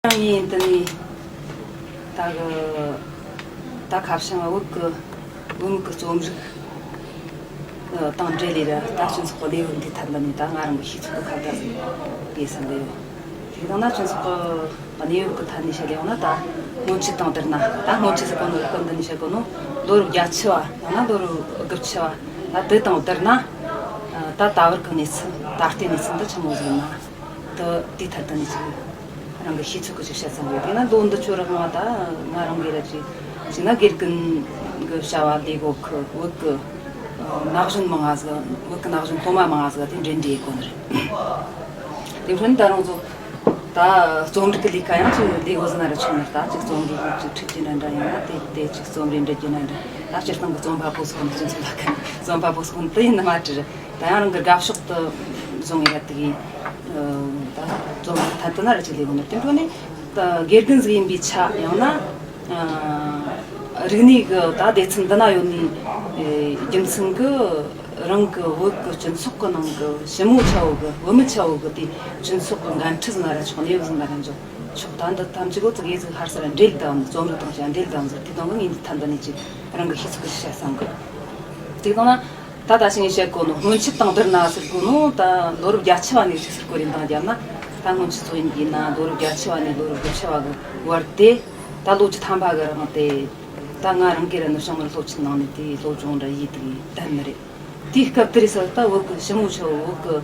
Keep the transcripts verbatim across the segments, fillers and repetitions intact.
ངས་འདི་ནས་ད་གི་ད་ཁ་བྱང་བོད་གི་བོད་མི་གི་རྩོམ་རིག་དང་འབྲེལ་ལས་ར་ད་སྤྱི་ཚོགས་ཀྱི་གནས་བབ་འདི་ཐད་ལ་ནས་ད་ང་རང་གི་ཤེས་ཚོད་ཀྱི་ཁ་བརྡ་ཟིག་དགོས་བསམ་གི་ཡོད། དེ་དང་ན་སྤྱི་ཚོགས་ཀྱི་གནས་བབ་ཀྱི་ཐད་ནས་བཤད་ཡོང་ན། ད་སྔོན་ཆད་དང་བསྡུར་ན། ད་སྔོན་ཆད་ཟེར་གོ་ནོ་སྐབས་འདི་ནས་བཤད་གོ་ནོ་ལོ་རབས་བརྒྱད་ཅུ་བ་ཡང་ན་ལོ་རབས་དགུ་བཅུ་བ། ད་དེ་དང་བསྡུར་ན་ད་ད་བར་གི་གནས་ཚུལ། ད་ལྟའི་གནས་ཚུལ་འདི་ཆི་མོ་ཟིག་ཡིན་ན། དེ་དེའི་ཐད་དུ་ནས་ཅིག་རང་གི་ཤེས་ཚོད་ཀྱི་ཅིག་བཤད་ཙམ་ཡོད། དེས་ན་ལོ་འདི་ཚོ་རིང་ང་ད་ང་རང་གིས་ར་ཅིག་ཅིག་ན་དགེ་རྒན་གྱི་བྱ་བ་ལས་གོ་གི་བོད་གི་ན་གཞོན་མང་ང་ཟིག་བོད་གི་ན་གཞོན་སློབ་མ་མང་ང་ཟིག་དེ་འབྲེལ་འདྲིས་ཡེ་གོ་ནི་རེད། དེ་འཕྲོ་ནས་ད་རང་ཚོ་ད་རྩོམ་རིག་གི་ལས་ཀ་ཡང་ཅིག་ལས་གོ་ཟིན་ན་ར་ཆོག་ནི་རེད། ད་ཅིག་རྩོམ་རིག་ཅིག་ཁྲིད་རྒྱུ་ན་འདྲ། ཡང་ན་དེ་དེ་ཅིག་རྩོམ་རིག་འབྲི་རྒྱུ་ན་འདྲ། ད་སྤྱིར་བཏང་གི་རྩོམ་པ་པོ་སོགས་ནི་སྤྱི་ཚོགས་ལ་ཁ་རྩོམ་པ་པོ་སོགས་ནི་དེ་ཡིན་ནི་མ་བྲི་རེད། ད་ཡང་རང་གི་དགའ་ཕྱོགས་དུ་བཟུང་ཡ་དེ་གི་ད་རྩོམ་རིག་ཐད་དུ་ན་ར་ཅིག་ལས་གོ་ནི། དེ་འཕྲོ་ནས་ད་དགེ་རྒན་ཟིག་ཡིན་པའི་ཆ། ཡང་ན་རིག་གནས་གི་ད་སྡེ་ཚན་འདི་ན་ཡོད་ནི་རྒྱུ་མཚན་གི་རང་གི་བོད་གི་སྤྱི་ཚོགས་གི་ནང་གི་ཞི་མོ་ཆ་བོ་གི་བུད་མེད་ཆ་བོ་གི་དེ་སྤྱི་ཚོགས་གི་འགན་འཁྲི་ཟིན་ན་ར་ཆོག། གནས་བབ་ཟིན་ན་ར་འཇོག་ཆོག། ད་འདི་ཐམས་ཅད་གོ་ཙི་གེ་ཟིག་ཧར་སར་འབྲེལ་དང་རྩོམ་རིག་དང་ཅིག་འབྲེལ་དང་ཟེར། དེ་དང་གི་ངས་འདི་ཐད་འདི་ནས་ཅིག་རང་གི་ཤེས་ཚོད་གི་བཤད་བསམ་གི། དེ་དང་ན་ད་ད་ཞིང་བཤད་གོ་ནོ་སྔོན་ཆད་དང་བསྡུར་ན་ཟེར་གོ་ནོ། ད་ལོ་རབས་བརྒྱད་ཅུ་བ་ནས་ཅིག་ཟེར་གོ་རེ་འདང་བརྒྱབ་ན། ད་སྔོན་ཆད་ཚོ་ཡིན་གྱི་ན་ལོ་རབས་བརྒྱད་ཅུ་བ་ནས་ལོ་རབས་དགུ་བཅུ་བ་གི་བར་དེ་ད་ལོ་བཅུ་ཐམ་པ་གི་རིང་དེ་ད་ང་རང་གི་ར་ནུབ་བྱང་མི་རིགས་སློབ་ཆེན་ནང་ནས་དེ་སློབ་སྦྱོང་འདྲ་ཡེ་དེ་བསྡད་ནི་རེད། དེའི་སྐབས་དེར་ས་ད་བོད་གི་ཞི་མོ་ཆ་བོ་བོད་གི་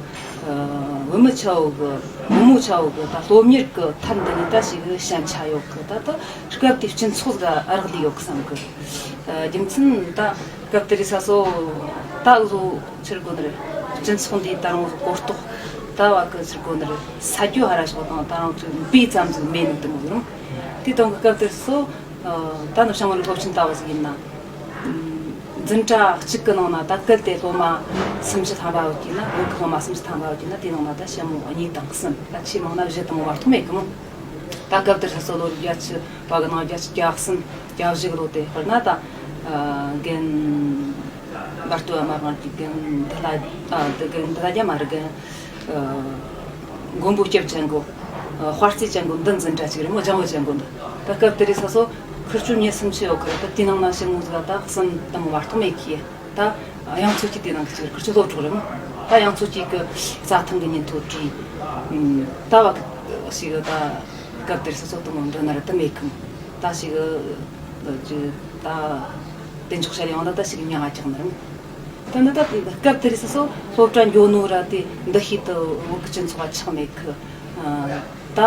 བུད་མེད་ཆ་བོ་གི་བུ་མོ་ཆ་བོ་གི་ད་སློབ་གཉེར་གི་ཐད་འདི་ནས་ད་ཞིག་ཞན་ཆ་ཡོད་གི། ད་ད་སྐབས་དེའི་སྤྱི་ཚོགས་ལ་རག་ལས་ཡོད་གི་བསམ་གི། རྒྱུ་མཚན་ད་སྐབས་དེར་ས་སོ་ད་འུ་ཟོ་ཕྱིར་གོ་ནི་རེད། སྤྱི་ཚོགས་འདིའི་ད་རང་གོ་རྟོགས་ད་བ་གི་ཕྱིར་གོ་ནི་རེད། ས་རྒྱུ་ཧ་ར་ཞོག་དང་ད་རང་ཚོའི་དཔེ་ཙམ་ཟིག་མེད་ནི་དེ་མོ་རང་། དེ་དང་གི་སྐབས་དེར་སོ། ད་ནི་བྱང་བུ་སློབ་ཆེན་ལྟ་བུ་ཟིག་ཡིན་ན། འཛིན་གྲྭ་གཅིག་གི་ནང་ན་ད་གལ་ཏེ་སློབ་མ་སུམ་ཅུ་ཐམ་པ་ཡོད་ཀྱི་ན། བོད་ཀྱི་སློབ་མ་སུམ་ཅུ་ཐམ་པ་ཡོད་ཀྱི་ན། དེའི་ནང་ན་ད་ཞི་མོ་གཉིས་དང་གསུམ། ད་ཆེས་མང་ན་བཞི་དང་བར་ཐོག་མེད་གི་མོ། ད་སྐབས་དེར་སོ་ལོ་རབས་བརྒྱད་ཅུ་བ་གི་ནང་བརྒྱད་ཅུ་གྱ་གསུམ་གྱ་བཞི་གི་ལོ་དེ། དཔེར་ན་ད་རྒན་འབར་སྟོད་བ་མ་དབང་གི་རྒན་འདི་ལ་ཨ་འདི་རྒན་འདི་ལ་རྒྱ་མ་རི་རྒན། མགོན་པོ་སྐྱབས་ཅན་གོ། དཔལ་རྩེ་ཅན་གོ་འདི་འཛིན་གྲྭ་གཅིག་རེད་མོ། ལྗང་བུ་ཅན་གོ་འདི། ད་སྐབས་དེ་རིང་ས་སོ་ཁུར་ཆུ་ཉེ་སུམ་ཅུ་ཡོད་ཁུར། ད་དེ་ནང་ན་ཞི་མོ་ཟིག་ད་གསུམ་དང་བར་ཐོག་མེད་ཁི། ད་དབྱངས་མཚོ་སྐྱིད་དེ་ནང་གི་གཅིག་ཁུར་ཆུ་སློབ་གྲོགས་རེད་མོ། ད་དབྱངས་མཚོ་སྐྱིད་གི་རྩྭ་ཐང་གི་ཉིན་ཐོ་བྲིས། ད་བ་ཞིག་ད་སྐབས་དེ་རིང་ས་སོ་དང་འདི་ན་ར་ད་མེད་ཁི་མོ། ད་ཞིག་ད་དེ་འཇོག་བྱ་ཡང་ད་ད་ཞིག་མྱང་ང་ཀྱག་ནི་རེད་མོ། ད་ནི་ད་སྐབས་དེར་སོ་སོ་སློབ་གྲྭ་འགྱོ་ནོ་ར་དེ་འདི་ཤེས་དུ་བོད་ཀྱི་སྤྱི་ཚོགས་ལ་ཆགས་མེད་གི། ད་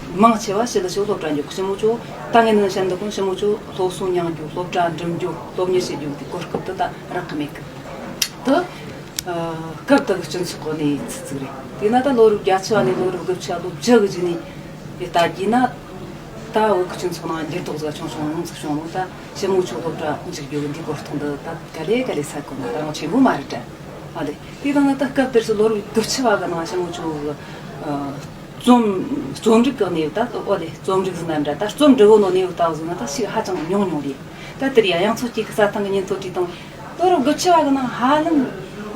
མང་ཆེ་བ་ཞི་ལི་ཞི་བོ་སློབ་གྲྭ་འགྱོ་གི། ཞི་མོ་ཆོ་ད་ངས་ནི་བཤད་འདུག་གོ། ཞི་མོ་ཆོ་སློབ་གསོ་མྱང་རྒྱུ། སློབ་གྲྭ་འགྲིམ་རྒྱུ། སློབ་གཉེར་བྱེད་རྒྱུ་དེ་གོ་སྐབས་དུ་ད་རག་གི་མེད་གི། དུ་སྐབས་དུ་གི་སྤྱི་ཚོགས་གི་གནས་ཚུལ་ཅིག་རེད། དེས་ན་ད་ལོ་རབས་བརྒྱད་ཅུ་བ་ནས་ལོ་རབས་དགུ་བཅུ་བ་ལོ་བཅུ་གི་རྗེས་ནས་ལྟ་རྒྱུ་ན། ད་བོད་ཀྱི་སྤྱི་ཚོགས་ནང་འགྱུར་ལྡོག་ཟིག་ཆུང་ཆུང་ཟིག་བྱུང་ནོ། ད་ཞི་མོ་ཆོ་སློབ་གྲྭ་འཇུག་རྒྱུ་གི་འདི་གོ་སྟོང་འདི་ད་ག་ལེ་ག་ལེ་ས་གོ་ནོ། ད་རང་ཆེན་པོ་མ་རེད་དྲ། ཨ་ལེ། དེ་དང་ན་ད་སྐབས་དེར་སུ་ལོ་རབས་དགུ་བཅུ་བ་གི་ནང་ཞི་མོ་ཆོ་གི་རྩོམ་རྩོམ་རིག་གི་གནས་བབ། ད་ཨོ་ལེ་རྩོམ་རིག་ཟིན་ན་འདྲ། ད་རྩོམ་འབྲི་གོ་ནོ་གནས་བབ་ལྟ་བུ་ཟིན་ན་ད་ཞིག་ཧ་ཅང་ཉུང་ཉུང་རེད། ད་དེར་ཡ་དབྱངས་མཚོ་སྐྱིད་གི་རྩྭ་ཐང་གི་ཉིན་ཐོ་བྲིས་དང་། ལོ་རབས་དགུ་བཅུ་བ་གི་ནང་ཧ་ལམ་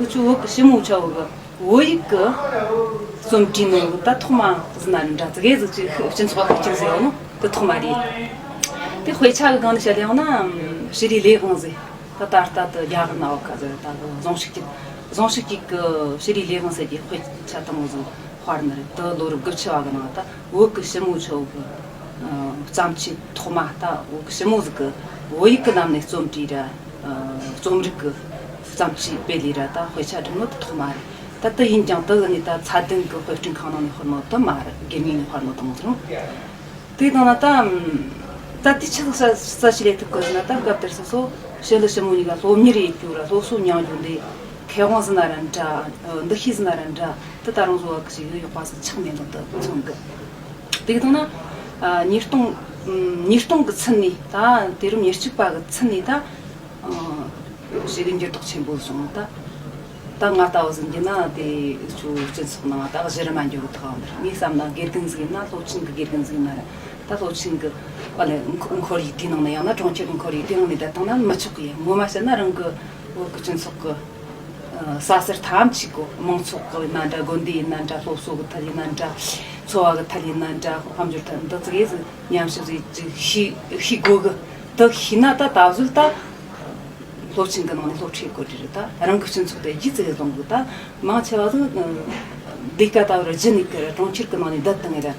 འུ་ཆོ་བོད་གི་ཞི་མོ་ཆ་བོ་གི་བོད་ཡིག་གི་རྩོམ་བྲིས་ནོ་ད་ཐོག་མ་ཟིན་ན་ར་འདྲ། ཙི་གེ་ཟིག་ཅིག་སྤྱི་ཚོགས་ཁག་ཅིག་ཟེར་ཡོད་ནོ་དེ་ཐོག་མ་རེད། དེ་དཔེ་ཆ་གི་སྒང་ནས་བཤད་ཡོང་ན་ཤྲི་ལི་ལེགས་དབང་ཟེར། ད་ད་ལྟ་དུ་རྒྱ་གར་ན་བ་ཀ་ཟེར། ད་གཟུངས་ཤུགས་ཀྱི་གཟུངས་ཤུགས་ཀྱི་གི་ཤྲི་ལི་ལེགས་དབང་ཟེར་གྱི་དཔེ་ཆ་དང་པོ་ཟིག་དཔར་ནི་རེད། དེ་ལོ་རབས་དགུ་བཅུ་བ་གི་ནང་ད་བོད་གི་ཞི་མོ་ཆ་བོ་གི་བརྩམས་ཆོས་ཐོག་མ། ད་བོད་གི་ཞི་མོ་ཟིག་གི་བོད་ཡིག་གི་ལམ་ནས་རྩོམ་བྲིས་ར། རྩོམ་རིག་གི་བརྩམས་ཆོས་སྤེལ་ལས་ར་ད་དཔེ་ཆ་བསྒྲིགས་ནོ་དེ་ཐོག་མ་རེད། ད་དེ་ཡིན་ཀྱང་དེ་གི་ནས་ད་ཚད་ལྡན་གི་དཔེ་སྐྲུན་ཁང་ནང་ནས་དཔར་ནོ་དེ་མ་རེད། དགེ་རྒན་ནས་དཔར་ནོ་དེ་མོ་ཟིག་རེད། དེ་དང་ན་ད་ད་དེ་ཆི་ཟིག་ས་ས་ཞིག་ལས་ཐུབ་གི་ཟེར་ན། ད་སྐབས་དེར་སོ་སོ་ཞི་ལི་ཞི་མོ་གཉིས་ཀ་སློབ་གཉེར་ཡེད་རྒྱུ་ར་སློབ་གསོ་མྱང་རྒྱུ་འདི་མཁས་དབང་ཟིན་ན་ར་འདྲ། འདི་ཤེས་ཟིན་ན་ར་འདྲ། དེ་ད་རུང་བཟོ་བ་གི་ཞིག་ཡོད་ཡོད་པ་ཟིག་ཆགས་མེད་ནོ་དེ་མཚོན་གི། དེ་གི་དང་ན་ཉིས་སྟོང་ཉིས་སྟོང་གི་ཚུན་ནས། ད་དུས་རབས་ཉེར་གཅིག་པ་གི་ཚུན་ནས་ད་ཞེ་གི་འགྱུར་ལྡོག་ཆེན་པོ་བྱུང་། ད་ད་ང་ལྟ་བུ་ཟིན་གྱི་ན་དེ་ཚོ་སྤྱི་ཚོགས་ནང་ད་གཞི་རིམ་མ་འགྱུར་གི་ཐག་ཡོད་ནི་རེད། ངས་བསམ་ན་དགེ་རྒན་ཟིག་ཡིན་ན། སློབ་ཆེན་གི་དགེ་རྒན་ཟིག་ཡིན་ན་ར། ད་སློབ་ཆེན་གི་ཨ་ལེ་ཁོར་ཡུག་དེའི་ནང་ནས། ཡང་ན་གྲོང་ཁྱེར་གི་ཁོར་ཡུག་དེའི་ནང་ནས་བསྡད་བཏང་ན་མི་ཆོག་གི་ཡིན། ངོ་མ་བཤད་ན་རང་གི་བོད་གི་སྤྱི་ཚོགས་གི་ས་ཟུར་ཐམས་ཅད་གོ། མང་ཚོགས་གི་ཡིན་ན་འདྲ། དགོན་སྡེ་ཡིན་ན་འདྲ། སློབ་གསོ་གི་ཐད་ཡིན་ན་འདྲ། འཚོ་བ་གི་ཐད་ཡིན་ན་འདྲ། དཔལ་འབྱོར་ཐད་འདི་ཙི་གེ་ཟིག་ཉམས་ཞིབ་ཟིག་ཅིག་ཤེས་ཤེས་དགོས་གི། དེ་ཤེས་ན་ད་ད་གཟོད་ད་སློབ་ཆེན་གི་ནང་ནས་སློབ་ཁྲིད་དགོས་རྒྱུ་རེད། ད་རང་གི་སྤྱི་ཚོགས་དེ་རྒྱུས་ཙི་གེ་བཟུང་དགོས། ད་མང་ཆེ་བ་ཟིག་ལས་ཀ་ད་བར་རྒྱུ་ནས་གི་གྲོང་ཁྱེར་གི་ནང་ནས་བསྡད་བཏང་ངེ་ར།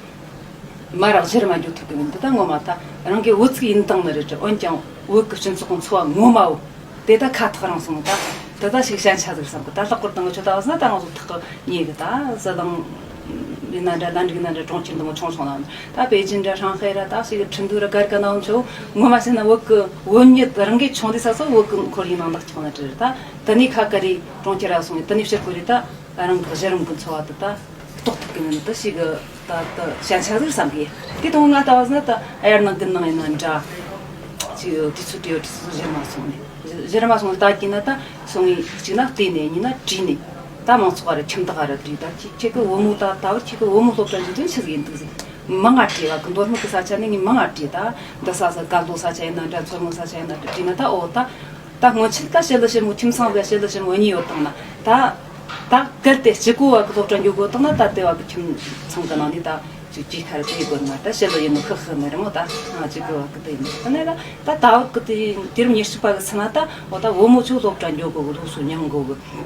མར་གཞིར་མ་འགྱོ་ཐུབ་གི་མིན། འདི་ད་ངོ་མ་ད་རང་གི་བུ་ཚིག་ཡིན་དང་ནི་རེད། འོན་ཀྱང་བོད་ཀྱི་སྤྱི་ཚོགས་ཀྱི་འཚོ་བ་ངོ་མ་བོ་དེ་ད་ཁ་ཐག་རིང་སོང་། ད་དེ་ད་ཞིག་ཞན་ཆ་ཟིག་བསམ་གི། ད་ལྷག་པར་དུ་ང་ཆོ་ད་བ་ཟ་ད་ང་ཚོ་ཐག་གི་ཉེ་གི། ད་ཟི་ལིང་ཡིན་ན་འདྲ། ལན་ཀྲིག་ཡིན་ན་འདྲ། གྲོང་ཁྱེར་འདི་མོ་ཆུང་ཆུང་ན། ད་པེ་ཅིན་འདྲ། ཧྲང་ཧའེ་ར། ད་ཞིག་ཁྲིན་ཏུའུ་ར། གར་ག་ན་འོང་ཆོ་ངོ་མ་བཤད་ན་བོད་ཀྱི་བོད་མྱི་རང་གི་ཆུང་དུས་ས་སོ་བོད་ཀྱི་འཁོར་ཡུག་ནང་ལག་ཆོག་ན་འདྲ་རེད། ད་དེ་ནས་ཁ་ཀ་རེ་གྲོང་ཁྱེར་ར་སོང་ངེ། དེ་ནས་ཕྱིར་ཁོ་རེ་ད་རང་གི་གཞི་རིམ་གྱི་འཚོ་བ་དེ་ད་རྟོགས་ཐུབ་ཀྱི་མིན། དེ་ཞིག་གི་ད་ད་ཞན་ཆ་ཟིག་བསམ་གི། དེ་དང་ང་ལྟ་བ་ཟིན་ན་ད་ཨ་ཡར་ནང་དགུན་ནང་ཡིན་ན་འདྲ། ཅིག་དུས་ཚོད་དུས་ཡོད་དུས་ཚོད་གཞིར་མ་སོང་ནས། གཞིར་མ་སོང་ནས་ད་གྱིས་ན་ད་སོང་ངས་གཅིག་ན་བལྟས་ནས། གཉིས་ན་བྲིས་ནས། ད་མང་ཚོགས་ར་ཁྱིམ་བདག་ར་བྲིས། ད་ཁྱེད་ཁྱེད་ཀྱི་བུ་མོ་ད་ད་བར་ཁྱེད་ཀྱི་བུ་མོ་སློབ་གྲྭ་འཇུག་དོན་ཆི་ཟིག་ཡིན་འདུག་ཟིག་མང་ང་བྲིས་བ་གི། མདོ་སྨད་གི་ས་ཆ་ནས་ངས་མང་ང་བྲིས། ད་འདི་ས་ས་ཀ་ལོ་ས་ཆ་ཡིན་ན་འདྲ། མཚོ་སྔོན་ས་ཆ་ཡིན་ན་འདྲ། བྲིས་ན་ད་ཨོ་ད། ད་སྔོན་ཆད་ད་ཞི་ལི་ཞི་མོ་ཁྱིམ་ཚང་ཟིག་ཞི་ལི་ཞི་མོ་གཉིས་ཡོད་དང་ན། ད་ད་གལ་ཏེ་གཅིག་པོ་བ་གི་སློབ་གྲྭ་འགྱོ་དགོས་དང་ན། ད་ལྟེ་བ་གི་ཁྱིམ་ཚང་གི་ནང་ནས་ད་ཅིག་ཅིག་ཁར་ཅིག་དགོས་ན། ད་ཞི་ལི་ཡིན་ནོ་ཁི་ཁི་ནི་རེད་མོ། ད་ཨ་གཅིག་པོ་བ་གི་དེ་ཡིན་ནོ། དེ་ནས་ད་ད་ད་བ་གི་དེ་དུས་རབས་ཉེར་གཅིག་པ་གི་ཚུན་ན་ད་འོ་ད་བུ་མོ་ཆོ་སློབ་གྲྭ་འགྱོ་དགོས་གི། སློབ་གསོ་མྱང་དགོས་གི།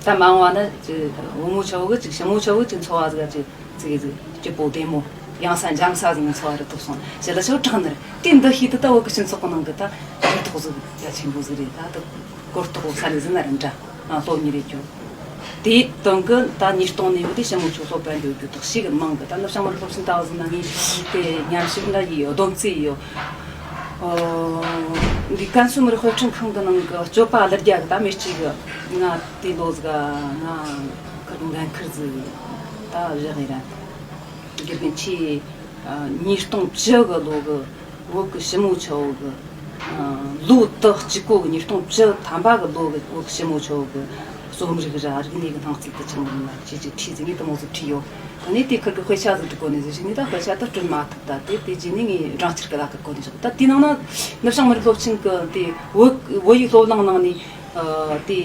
ད་མ་འོངས་བ་ན་ཅིག་བུ་མོ་ཆོ་གི་ཅིག་ཞི་མོ་ཆོ་གི་ཅིག་འཚོ་བ་ཟིག་ཅིག་ཙིག་གེ་ཟིག་སྐྱིད་པོ་བདེ་མོ་ཡང་ས་འཇམ་ས་ཟིག་འཚོ་བ་རུ་ཐུབ་སོང་། ཞི་ལི་ཆོ་དྲག་ནི་རེད། དེ་འདི་ཤེས་དུས་ད་བོད་ཀྱི་སྤྱི་ཚོགས་ཀྱི་ནང་གི་ད་འགྱུར་ལྡོག་ཟིག་རྒྱ་ཆེན་པོ་ཟིག་རེད། ད་ད་གོ་རྟོགས་ས་ནས་ཟིན་ན་རེད་འདྲ། ཨ་སློབ་གཉེར་རེད་ཀྱོ། དེའི་དོན་གི་ད་ཉིས་སྟོང་ནས་བུད་དེ་ཞི་མོ་ཆོ་སློབ་གྲྭ་འགྱོ་རྒྱུ་དག་ཞིག་མང་གི། ད་ནུབ་བྱང་མི་རིགས་སློབ་ཆེན་ལྟ་བུ་ཟིན་ན་ངས་དེ་ཉམས་ཞིབ་འདྲ་ཡིས་ཡོད། སྡོམ་རྩིས་ཡིས་ཡོད། ཨོ། འདི་ཀན་སུའུ་མི་རིགས་དཔེ་སྐྲུན་ཁང་གི་ནང་གི་སྤྱོད་པ་ཀླུ་རྒྱལ་གི་ད་མི་གཅིག་གི་ང་དེ་ལོ་ཟིག་ང་ཁ་འགན་འཁུར་ཟིག་ད་བཞག་ཡིན་ར། དགེ་རྒན་ཆེ། ཉིས་སྟོང་བཅུ་གི་ལོ་གི་བོད་ཀྱི་ཞི་མོ་ཆོ་གི་ལོ་དག་གཅིག་གོ་གི། ཉིས་སྟོང་བཅུ་ཐམ་པ་གི་ལོ་གི་བོད་ཀྱི་ཞི་མོ་ཆོ་གི་རྩོམ་རིག་ར་རིག་གནས་ཀྱི་སྣང་ཚུལ་དུ་ཆི་མོ་ཡིན་ན་ཅི་ཅིག་བྲིས་ཟིན་ངས་དེ་མོ་ཟིག་བྲིས་ཡོད། ད་ནས་དེ་ཁུར་གི་དཔེ་ཆ་ཟིག་བྲི་གོ་ནས་ཟིག་ཞིག་ནས་ད་དཔེ་ཆ་དུ་བྲི་མ་ཐུབ། ད་དེ་དེ་རྗེས་ནས་ངས་སྦྲང་ཆར་གི་ལ་ཁུར་གོ་ནས་བཞག་ད་དེའི་ནང་ན་ནུབ་བྱང་མི་རིགས་སློབ་ཆེན་གི་དེ་བོད་བོད་ཡིག་སློབ་གླེང་ནང་ནས། ཨ་དེ་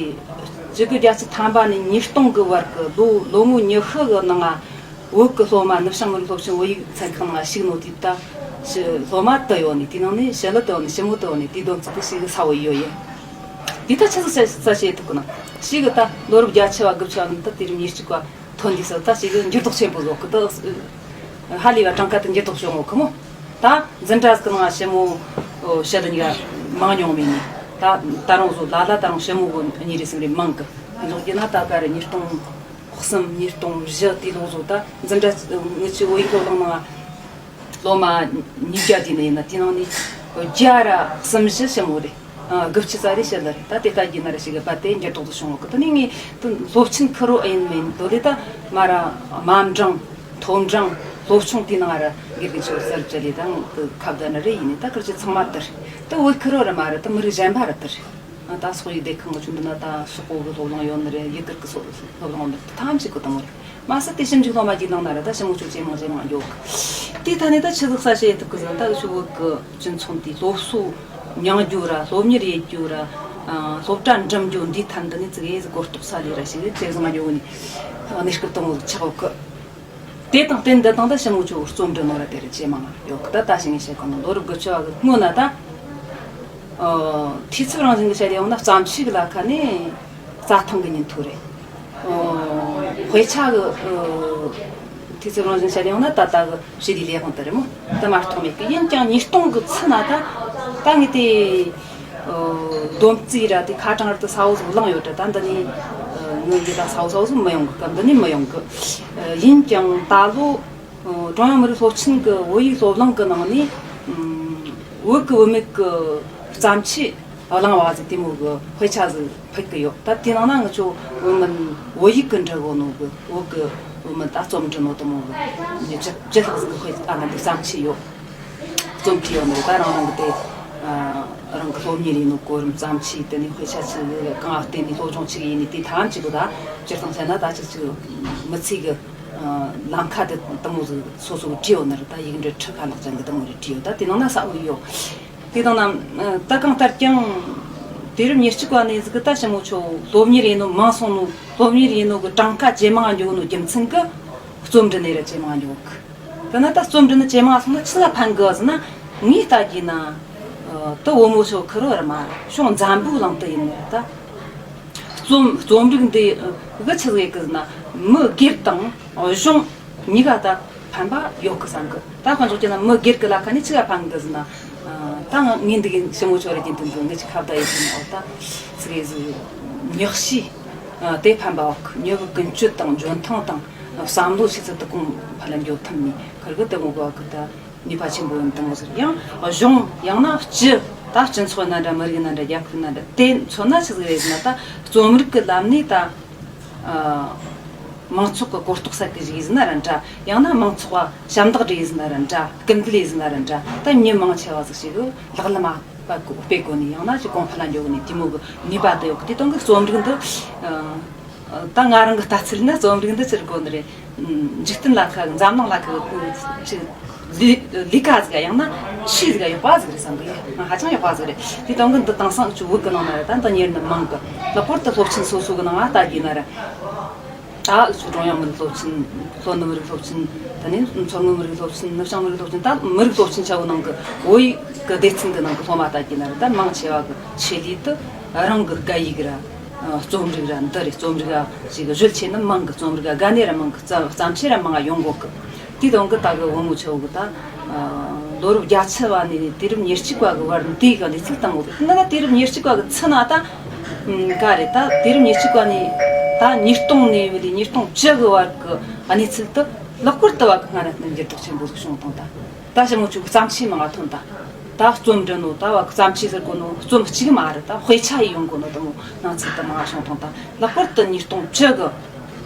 བཅུ་དགུ་བརྒྱད་ཅུ་ཐམ་པ་ནས་ཉིས་སྟོང་གི་བར་གི་ལོ་ལོ་ངོ་ཉི་ཤུ་གི་ནང་ང་བོད་ཀྱི་སློབ་མ་ནུབ་བྱང་མི་རིགས་སློབ་ཆེན་བོད་ཡིག་ཚན་ཁག་ནང་ང་ཞུགས་ནོ་དེ་ད་ཞི་སློབ་མ་དུ་ཡོད་ནི། དེ་ནང་ནས་ཞི་ལི་དུ་ཡོད་ནི། ཞི་མོ་དུ་ཡོད་ནི། དེའི་སྡོམ་རྩིས་དེ་ཞིག་ས་བོ་ཡོད་ཡེ། དེ་ད་ཆི་ཟིག་ས་ས་བྱེད་ཐུབ་གི་ན། ཞིག་གི་ད་ལོ་རབས་བརྒྱད་ཅུ་བ་དགུ་བཅུ་བ་ནི་ད་དུས་རབས་ཉེར་གཅིག་པ་ཐོན་དུས་ས་ད་ཞིག་གི་འགྱུར་ལྡོག་ཆེན་པོ་བཟོ་གི། ད་ཧ་ལས་པ་གྲངས་ཀ་དེ་འགྱུར་ལྡོག་བྱུང་ངོ་གི་མོ། ད་འཛིན་གྲྭ་ཟིག་གི་ནང་ཞི་མོ་ཞི་ལི་གཉིས་ཀ་མང་མྱོང་མིན་ནི། ད་ད་རུང་བཟོ་ལ་ལ་ད་རུང་ཞི་མོ་གི་གཉིས་རེ་གསུམ་རེ་མང་གི། འཇོག་རྒྱུ་ན་ད་ག་རེ་ཉིས་སྟོང་གསུམ་ཉིས་སྟོང་བཞི་དེ་ལོ་བཟོ་ད་འཛིན་གྲྭ་ངི་ཆོ་བོད་ཡིག་སློབ་གླེང་ནང་སློབ་མ་ཉིས་བརྒྱ་དེ་ནས་ཡིན་ན་དེ་ནང་ནས་བརྒྱ་ར་གསུམ་བཞི་ཞི་མོ་རེད། ཨ་དགུ་བཅུ་ཙམ་རེ་ཞི་ལི་རེད། ད་དེ་ལྟ་རྒྱུ་ན་ར་ཞིག་གི་བ་དེ་འགྱུར་ལྡོག་ཏུ་བྱུང་བ་གི། དེ་ནས་ངས་དེ་སློབ་ཆེན་ཁུ་རོ་ཨེ་ཡིན་མིན་དོ་ལེ་ད་མ་ར་དམའ་འབྲིང་མཐོ་འབྲིང་སློབ་ཆུང་དེའི་ནང་ར་དགེ་རྒན་ཆོ་གསར་བཅད་ལས་དང་དེ་ཁ་བརྡ་ནི་རེ་ཡིན་ནི། ད་ཁུར་ཆོ་ཚང་མ་དེ་རེད། ད་བོད་ཁུ་རོ་ར་མ་ར་ད་མི་རིགས་གཞན་པ་ར་དེ་རེད། ད་སོག་ཡིག་སྡེ་ཁག་ངི་ཆུང་དུ་ན་ད་སོག་པོ་གི་སློབ་གླེང་ཡོད་ནི་རེད། ཡུ་གུར་གི་སློབ་གླེང་ཡོད་ནི་རེད། ཐམས་ཅད་གི་དང་པོ་རེད། མ་ཟད་དེ་ཞིབ་འཇུག་སློབ་མ་གི་ནང་ན་ར་ད་ཞི་མོ་ཆོ་ཇེ་མང་ཇེ་མང་འགྱོ་གི། དེའི་ཐད་ནས་ད་ཆི་ཟིག་ས་བྱེད་ཐུབ་གི་ཟེར་ན། ད་འུ་ཆོ་བོད་གི་སྤྱི་ཚོགས་འདི་སློབ་གསོ་མྱང་རྒྱུ་ར་སློབ་གཉེར་ཡེད་རྒྱུ་ར་ཨ་སློབ་གྲྭ་འགྲིམ་རྒྱུ་འདིའི་ཐད་འདི་ནས་ཙི་གེ་ཟིག་གོ་རྟོགས་ས་ལས་ར་ཞིག་ཇེ་བཟང་ང་འགྱོ་གི་ནི་གནས་སྐབས་དང་པོ་ཆགས་ཡོད་གི། དེ་དང་རྟེན་འདི་དང་ད་ཞི་མོ་ཆོ་རྩོམ་འབྲི་ནོ་ར་དེ་རུ་ཇེ་མང་ཡོད་གི། ད་ད་ཞིག་ངས་བཤད་གོ་ནོ་ལོ་རབས་དགུ་བཅུ་བ་གི་སྔོན་ན་ད་ཨ་འཐུས་ཚབ་རང་བཞིན་གི་བཤད་ཡོང་ན་བརྩམས་ཆོས་གི་ལ་ཁ་ནས་རྩྭ་ཐང་གི་ཉིན་ཐོ་རེད། ཨ་དཔེ་ཆ་གི་ཨ་འཐུས་ཚབ་རང་བཞིན་བཤད་ཡོང་ན་ད་ལྟ་གི་ཞི་བདེའི་ལས་དབང་དེ་རེད་མོ། དེ་མ་གཏོགས་མེད་གི། ཡིན་ཀྱང་ཉིས་སྟོང་གི་ཚུན་ན་ད་ད་ངས་དེ་ཨ་སྡོམ་རྩིས་ར་དེ་ཁ་གྲངས་ར་དེ་ས་བོ་ཟིག་བླངས་ཡོད་དྲ། ད་འདི་ནས་ཨ་ངའི་ཡི་ད་ས་བོ་ས་བོ་ཟིག་མི་ཡོང་གི། སྐབས་འདི་ནས་མི་ཡོང་གི། ཨ་ཡིན་ཀྱང་ད་ལོ་ཨ་ཀྲུང་དབྱང་མི་རིགས་སློབ་ཆེན་གི་བོད་ཡིག་སློབ་གླེང་གི་ནང་ནས་ཨ་བོད་གི་བུད་མེད་གི་བརྩམས་ཆོས་བླངས་བ་ཟིག་དེ་མོ་གི་དཔེ་ཆ་ཟིག་ཕུད་གི་ཡོད། ད་དེ་ནང་ན་ང་ཆོ་བོད་མི་བོད་ཡིག་གི་འབྲི་གོ་ནོ་གི། བོད་གི་བོད་མི་ད་རྩོམ་འབྲི་ནོ་དེ་མོ་གི་ཉི་ཤུ་བཅུ་ལྷག་ཟིག་གི་དཔེ་ཨ་ན་འདི་བརྩམས་ཆོས་ཡོད། རྩོམ་བྲིས་ཡོད་ནི་རེད། ད་རང་རང་གི་དེ་ཨ་རང་གི་སློབ་གཉེར་ཡིན་ནོ་གོ་རིམ་བརྩམས་ཆོས་དེ་ནས་དཔེ་ཆ་ཆི་གང་བརྟེན་ནས་སློབ་སྦྱོང་ཆི་གི་ཡིན་ནི་དེ་ཐམས་ཅད་གོ། ད་སྤྱིར་བཏང་བཤད་ན་ད་ཅིག་ཅིག་མི་ཚེ་གི་ཨ་ལམ་ཁ་དེ་དེ་མོ་ཟིག་སོ་སོ་གི་བྲིས་ཡོད་ནི་རེད། ད་ཡིག་འབྲུ་ཁྲི་ཁ་ལག་ཅན་གི་དེ་མོ་རེ་བྲིས་ཡོད། ད་དེ་ནང་ན་ས་བོ་ཡོད། དེ་དང་ན་ད་གང་ལྟར་ཀྱང་དུས་རབས་ཉེར་གཅིག་པ་ནས་ཟིག་གི་ད་ཞི་མོ་ཆོ་སློབ་གཉེར་ཡིན་ནོ་མང་སོང་ནོ། སློབ་གཉེར་ཡིན་ནོ་གི་གྲངས་ཀ་ཇེ་མང་འགྱོ་ནོ་རྒྱུ་མཚན་གི་ རྩོམ་འབྲི་ནས་ར་ཇེ་མང་འགྱོ་གི། དེ་ན་ད་རྩོམ་འབྲི་ནི་ཇེ་མང་སོང་ན་ཆི་ལ་ཕན་གི་ཟེར་ན། ངས་ལྟ་རྒྱུ་ན། ཨ། དེ་བུ་མོ་ཤོ་ཁུ་རོ་ར་མ་ཤོང་འཛམ་བུ་གླིང་དུ་ཡིན་ནི་ར་ད། རྩོམ་རྩོམ་རིག་འདི་གི་ཆི་ཟིག་གི་ཟེར་ན། མི་སྒེར་དང་གཞུང་གཉིས་ཀ་ད་ཕན་པ་ཡོད་གི་བསམ་གི། ད་དཔེ་འཇོག་རྒྱུ་ན་མི་སྒེར་གི་ལ་ཁ་ནས་ཆི་ལ་ཕན་གི་ཟེར་ན། ཨ། ད་ང་ངས་འདི་གི་ཞི་མོ་ཆོ་ར་རྒྱུན་དུ་འདུག་ངས་ཆི་ཁ་བརྡ་ཡེད་ཀྱི་ན། འོ་ད་ཟིག་གི་ཟིག་མྱི་གཤིས། ཨ། དེ་ཕན་པ་ཡོད་གི། མྱི་གི་ཀུན་སྤྱོད་དང་འཇོན་ཐང་དང་བསམ་བློ་ཆི་ཟིག་དུ་གོང་འཕེལ་ལ་འགྱོ་ཐུབ་ནི་ཁུར་གི་དེ་མོ་གོ་གི་ད། ནུས་པ་ཆེན་པོ་ཡོད་དང་ཟེར། ཡང་གཞུང་ཡང་ན་སྤྱི་ད་སྤྱི་ཚོགས་ཡིན་ན་འདྲ། མི་རིགས་ཡིན་ན་འདྲ། རྒྱལ་ཁབ་ཡིན་ན་འདྲ། དེ་མཚོན་ན་ཆི་ཟིག་རེད་ཟེར་ན། ད་རྩོམ་རིག་གི་ལམ་ནས་ད། ཨ། མང་ཚོགས་ཀྱི་གོ་རྟོགས་སད་གི་ཞིག་ཡིན་ཟེར་ན་ར་འདྲ། ཡང་ན་མང་ཚོགས་ལ་ཞབས་འདེགས་སྒྲུབ་ཡིན་ཟེར་ན་ར་འདྲ། སྐུལ་འདེད་ཡིན་ཟེར་ན་ར་འདྲ། ད་མྱི་མང་ཆེ་བ་ཟིག་ཞིག་གི་ལག་ལེན་མ་སྤེལ་གོ་ནས། ཡང་ན་ཅིག་གོང་འཕེལ་ལ་འགྱོ་གི་ནས་དེ་མོ་གི་ནུས་པ་དེ་ཡོད་གི། དེ་དོན་གི་རྩོམ་རིག་འདི། ཨ། ད་ང་རང་གི་ལྟ་ཚུལ་ནི་རྩོམ་རིག་འདི་ཕྱིར་གོ་ནི་རེད། འཇིག་རྟེན་ལ་ཁ་འཛམ་གླིང་ལ་ཁ་ཅིག་ལས་ལས་ཀ་ཟིག་ཡང་ན་ཆོས་ཟིག་ཡག་པ་ཟིག་རེད་བསམ་གི། ང་ཧ་ཅང་ཡག་པ་ཟིག་རེད། དེ་དང་གི་འདི་དེང་སང་ཅིག་བོད་གི་ནང་ན་རེད། ད་འདི་གཉེར་ནི་མང་གི། ལྷག་པར་དུ་སློབ་ཆེན་སོ་སོ་གི་ནང་ང་ལྟ་རྒྱུ་ན་རེད། ད་འུ་ཚོ་ཀྲུང་དབྱང་མི་རིགས་སློབ་ཆེན། ལྷོ་ནུབ་མི་རིགས་སློབ་ཆེན། ད་ནི་མཚོ་སྔོན་མི་རིགས་སློབ་ཆེན། ནུབ་བྱང་མི་རིགས་སློབ་ཆེན། ད་མི་རིགས་སློབ་ཆེན་ཆ་བོ་ནང་གི་བོད་ཡིག་གི་སྡེ་ཚན་གི་ནང་གི་སློབ་མ་ལྟ་རྒྱུ་ན་རེད། ད་མང་ཆེ་བ་གི་ཆེད་ལས་དེ་རང་གི་སྐད་ཡིག་ར། ཨ། རྩོམ་རིག་ར་འདི་རེད། རྩོམ་རིག་ག་ཞིག་གི་གཞོལ་ཆེ་ནི་མང་གི། རྩོམ་རིག་ག་དགའ་ནི་ར་མང་གི། བརྩམ་བརྩམ་ཆོས་ར་མང་ང་ཡོང་གོ་གི། དེ་དང་གི་ད་གི་བུ་མོ་ཆ་བོ་གི་ད། ཨ། ལོ་རབས་བརྒྱད་ཅུ་བ་ནས་དུས་རབས་ཉེར་གཅིག་བ་གི་བར་འདི་གི་གནས་ཚུལ་དང་པོ་ན། ད་དུས་རབས་ཉེར་གཅིག་བ་གི་ཚུན་ན་ད། ཨ། ག་རེད། ད་དུས་རབས་ཉེར་གཅིག་བ་ནས་ད་ཉིས་སྟོང་ནས་བུད་དེ་ཉིས་སྟོང་བཅུ་གི་བར་གི་གནས་ཚུལ་དེ་ལྷག་པར་དུ་བ་གི་སྔ་རབས་ནས་འགྱུར་ལྡོག་ཆེན་པོ་ཟིག་བྱུང་བཏང་ད། ད་ཞི་མོ་ཆོ་གི་བརྩམ་ཆོས་མང་ང་ཐོན་ད། ད་རྩོམ་འབྲི་ནོ། ད་བ་གི་བརྩམ་ཆོས་ཟེར་གོ་ནོ་རྩོམ་གཅིག་མ་རེད། ད་དཔེ་ཆ་ཡི་ཡོང་གོ་ནོ་དེ་མོ་སྣང་ཚུལ་དེ་མང་ང་བྱུང་བཏང་ད། ལྷག་པར་དུ་ཉིས་སྟོང་བཅུ་གི་